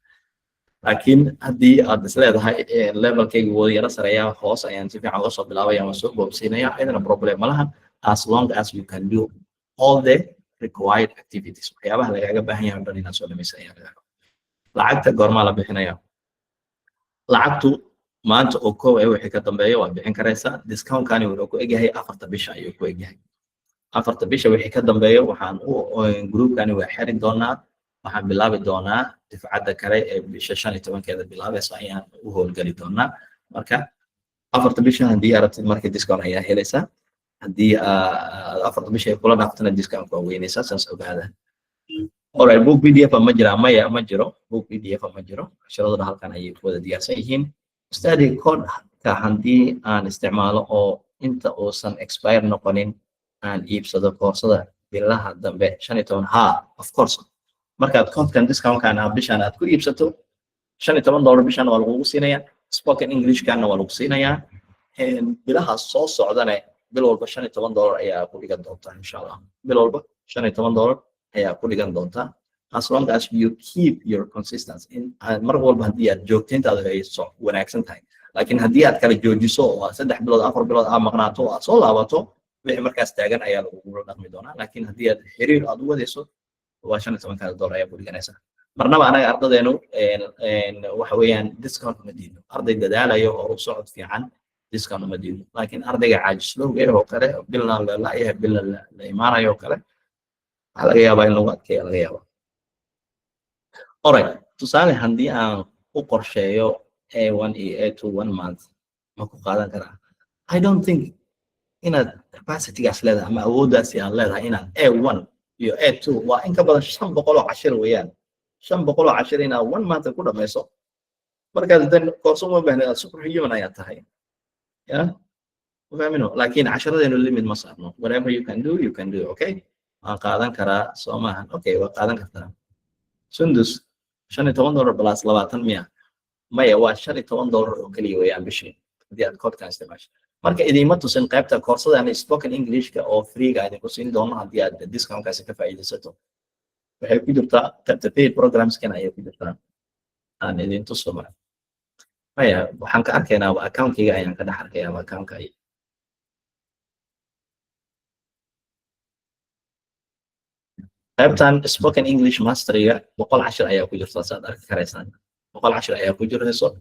Laakiin haddii aad isleedahay levelkaygu wuu yara sareeyaa, hoos ayaan si fiican uga soo bilaabaya, waan soo boobsiinaya, ayadana problem ma lahan, as long as you can do all the required activities. Waxyaabaha lagaaga baahan yahay o dhan inaad soo dhamaysa ayaa laga rabaa. Lacagta goormaa la bixinaya? Lacagtu maanta oo kow ee wixii ka dambeeya waad bixin karaysaa. Discountkani wuxuu ku egyahay 4ta bisha ayuu ku egyahay. 4ta bisha wixii ka dambeeya waxaan u groupkani waa xeri doonaa. Waxaan bilaabi doonaa difcadda kale ee bisha 15-keeda bilaabaysa ayaan u howlgeli doonaa. Marka 4ta bisha haddii aad rabtid, marka discount ayaa helaysaa. Haddii 4ta bisha ay kula dhaaftana, discount waa weynaysaa. Saas ogaada. Alright, book PDF ma jiraa? Maya, ma jiro book PDF, ma jiro. Cashiraduna halkan ayay ku wada diyaarsan yihiin. Study code-ka haddii aan isticmaalo oo inta uusan expire noqonin aan iibsado koorsada bilaha dambe 15, ha, of course. Markaad codekan discountkan ah bishan aad ku iibsato, $15 bishan waa lagugu siinayaa, spoken englishkana waa lagu siinayaa. Bilaha soo socdane bil walba $15 ayaa ku dhigan doontaa, insha Allah. Bil walba $15 ayaa ku dhigan doontaa, as long as you keep your consistency in mar walba haddii aad joogtayntaada ay so wanaagsan tahay. Laakiin haddii aad kala joojiso oo aad 3 bilood, 4 bilood aad maqnaato oo aad soo laabato, wixii markaas taagan ayaa lagugula dhaqmi doonaa. Laakiin haddii aad xiriir aad u wadayso, waa 15-kaada dollar ayaa ku dhiganaysaa. Marnaba anaga ardadeenu waxa weeyaan discount uma diidno. Arday dadaalayo oo u socod fiican discount uma diidno, laakiin ardayga caajislowga eh oo kale, bilna la la'yahay, bilna la imaanayo oo kale, waxaa laga yaabaa in lagu adkeeya laga yaabaa. Alright, tusaale haddii aan u qorsheeyo A1 iyo A2 one month, ma ku qaadan karaa? I don't think inaad capacitygaas leedahay ama awooddaasi aad leedahay inaad A1 iyo A2, waa in ka badan 500 oo cashir weeyaan. 500 oo cashir inaad one month ku dhamayso, markaas dan koorso uma baahneed, aad superhuman ayaa tahay ya, ma fahmino? Laakiin cashiradeenu limit ma saarno. Whatever you can do, you can do. Okay, waan qaadan karaa, soo maahan? Okay, waa qaadan kartaa. Sundus, $15 plus 20 miya? Maya, waa $15 oo keliya weeyaan bishii haddii aad codekan isticmaasho. Marka idiima tusin qaybta koorsadan spoken englishka oo freega idinku siin doono haddii aad discountkaasi ka faa'iidaysato. Waxay ku jirtaa qaybta paid programskan ayay ku jirtaa. Aan idin tuso mara. Maya, waxaan ka arkaynaa accountkayga ayaan ka dhex arkayaa accountka. Qaybtan spoken English masteryga 100 cashir ayaa ku jirta, saad arki karaysaan. 100 cashir ayaa ku jirayso,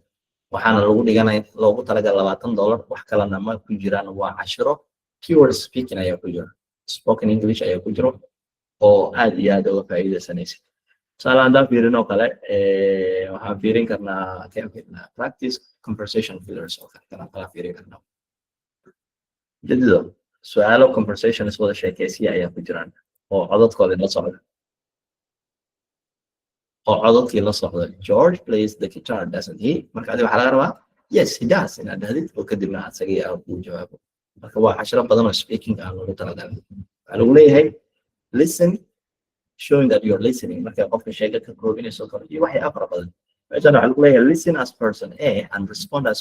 waxaana lagu dhiganay loogu talagalay $20. Wax kalena ma ku jiraan, waa cashiro keyword speaking ayaa ku jira, spoken English ayaa ku jiro oo aad iyo aad uga faa'iidaysanaysid. Tusaale haddaan fiirin oo kale, waxaan fiirin karnaa, keen fiirinaa? Practice conversation fillers oo kale kana kala fiirin karnaa. Jadido su-aalo conversations wada sheekaysiya ayaa ku jiraan oo codadkoodii la socda, oo codadkii la socda. "George plays the guitar, doesn't he?" Marka adiga waxaa laga rabaa "Yes, he does" inaad dhahdid oo kadibna asagii aa kuu jawaabo. Marka waa cashiro badan oo speaking aan loogu talagalay. Waxaa lagu leeyahay listen, showing that you're listening, marka qofka sheega ka koobinayso kale iyo waxay fara badan. Meeshan waxaa lagu leeyahay listen as person A and respond as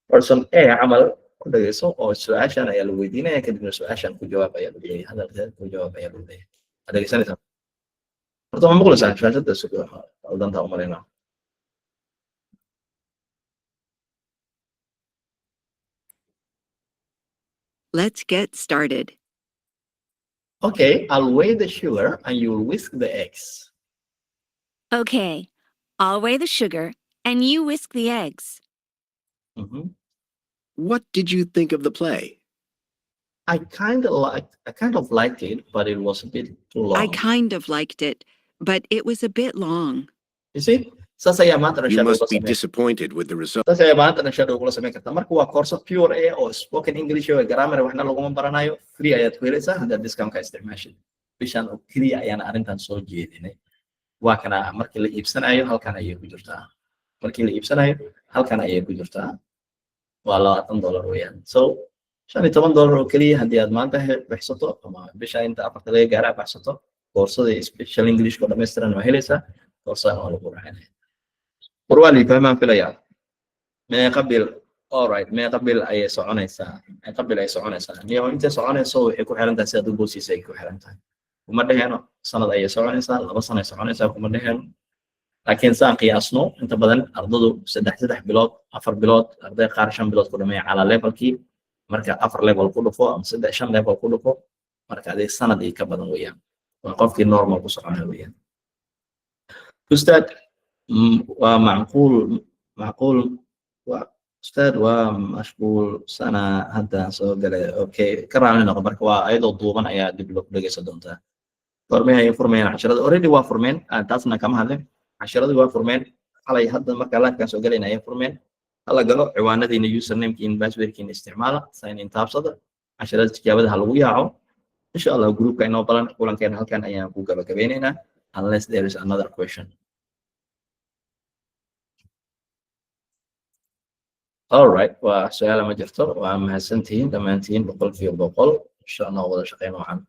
person A camal ku dhageyso oo su-aashan ayaa lagu weydiinaya, kadibna su-aashan ku jawaab ayaa lagu leeyahay, hadalkeeda ku jawaab ayaa lagu leeyahay. Waad dhegeysanaysaa horta? Ma maqlaysaa? Shaashada qaldantaa umalaynaa. Let's get started. Okay, I'll weigh the sugar and you will whisk the eggs. Okay. I'll weigh the sugar and you whisk the eggs. What did you think of the play? I kind of liked it, but it was a bit too long. I kind of liked it, but it was a bit long. You see, saas ayaa maanta You shadow must kula be sameyn disappointed with the result. Saas ayaa maanta shadow kula samayn kartaa. Marka waa koorso pure a oo spoken English oo grammar waxna laguma baranayo. Free ayaad ku helaysaa haddaad discount-ka isticmaashid. Bishan oo keliya ayaan arrintan soo jeedinay. Waa kana, markii la iibsanayo halkan ayay ku jirtaa. Markii la iibsanayo halkan ayay ku jirtaa. Waa $20 weeyaan. So $15 oo keliya haddii aad maanta bixsato ama bisha inta afarta laga gaara baxsato, koorsada special English oo dhammaystiran waa helaysaa, koorsadan waa lagu raacinaya. War waa lii fahmaan filayaa. Meeqa bil? Alright, meeqa bil ayay soconaysaa? Meeqa bil ayay soconaysaa? Niyo, intay soconayso waxay ku xiran tahay sidaad u boosiisa ay ku xiran tahay. Kuma dheheno sanad ayay soconaysaa, 2 sano ay soconaysaa, kuma dheheno. Laakiin saan qiyaasno, inta badan ardadu 3 bilood, 4 bilood, arday qaar 5 bilood ku dhameeya calaa levelkii. Marka afar level ku dhufo ama saddex, shan level ku dhufo, marka adeeg sanad iyo ka badan weeyaan. Waa qofkii normal ku soconaya weeyaan. Ustaad, waa macquul, macquul waa. Ustaad, waa mashquul sana hadda soo galay. Okay, ka raali noqo. Marka waa ayadoo duuban ayaa dib loo dhegeysan doontaa. Goormay ayay furmayaan casharada? Already waa furmeen. Taasna kama hadlin. Casharadii waa furmeen xalay. Hadda marka livekan soo galayna ayay furmeen. Hala galo, ciwaanadiina, username-kiina, passwordkiina isticmaala, sign in taabsada, casharada tijaabada ha lagu yaaco, insha Allah. Groupka inoo balan. Kulankeena halkan ayaan ku gabagabeynaynaa, unless there is another question. All right, waa su-aala ma jirto. Waa mahadsantihiin dhammaantiin 100%. Insha Allah wada shaqeyn wacan.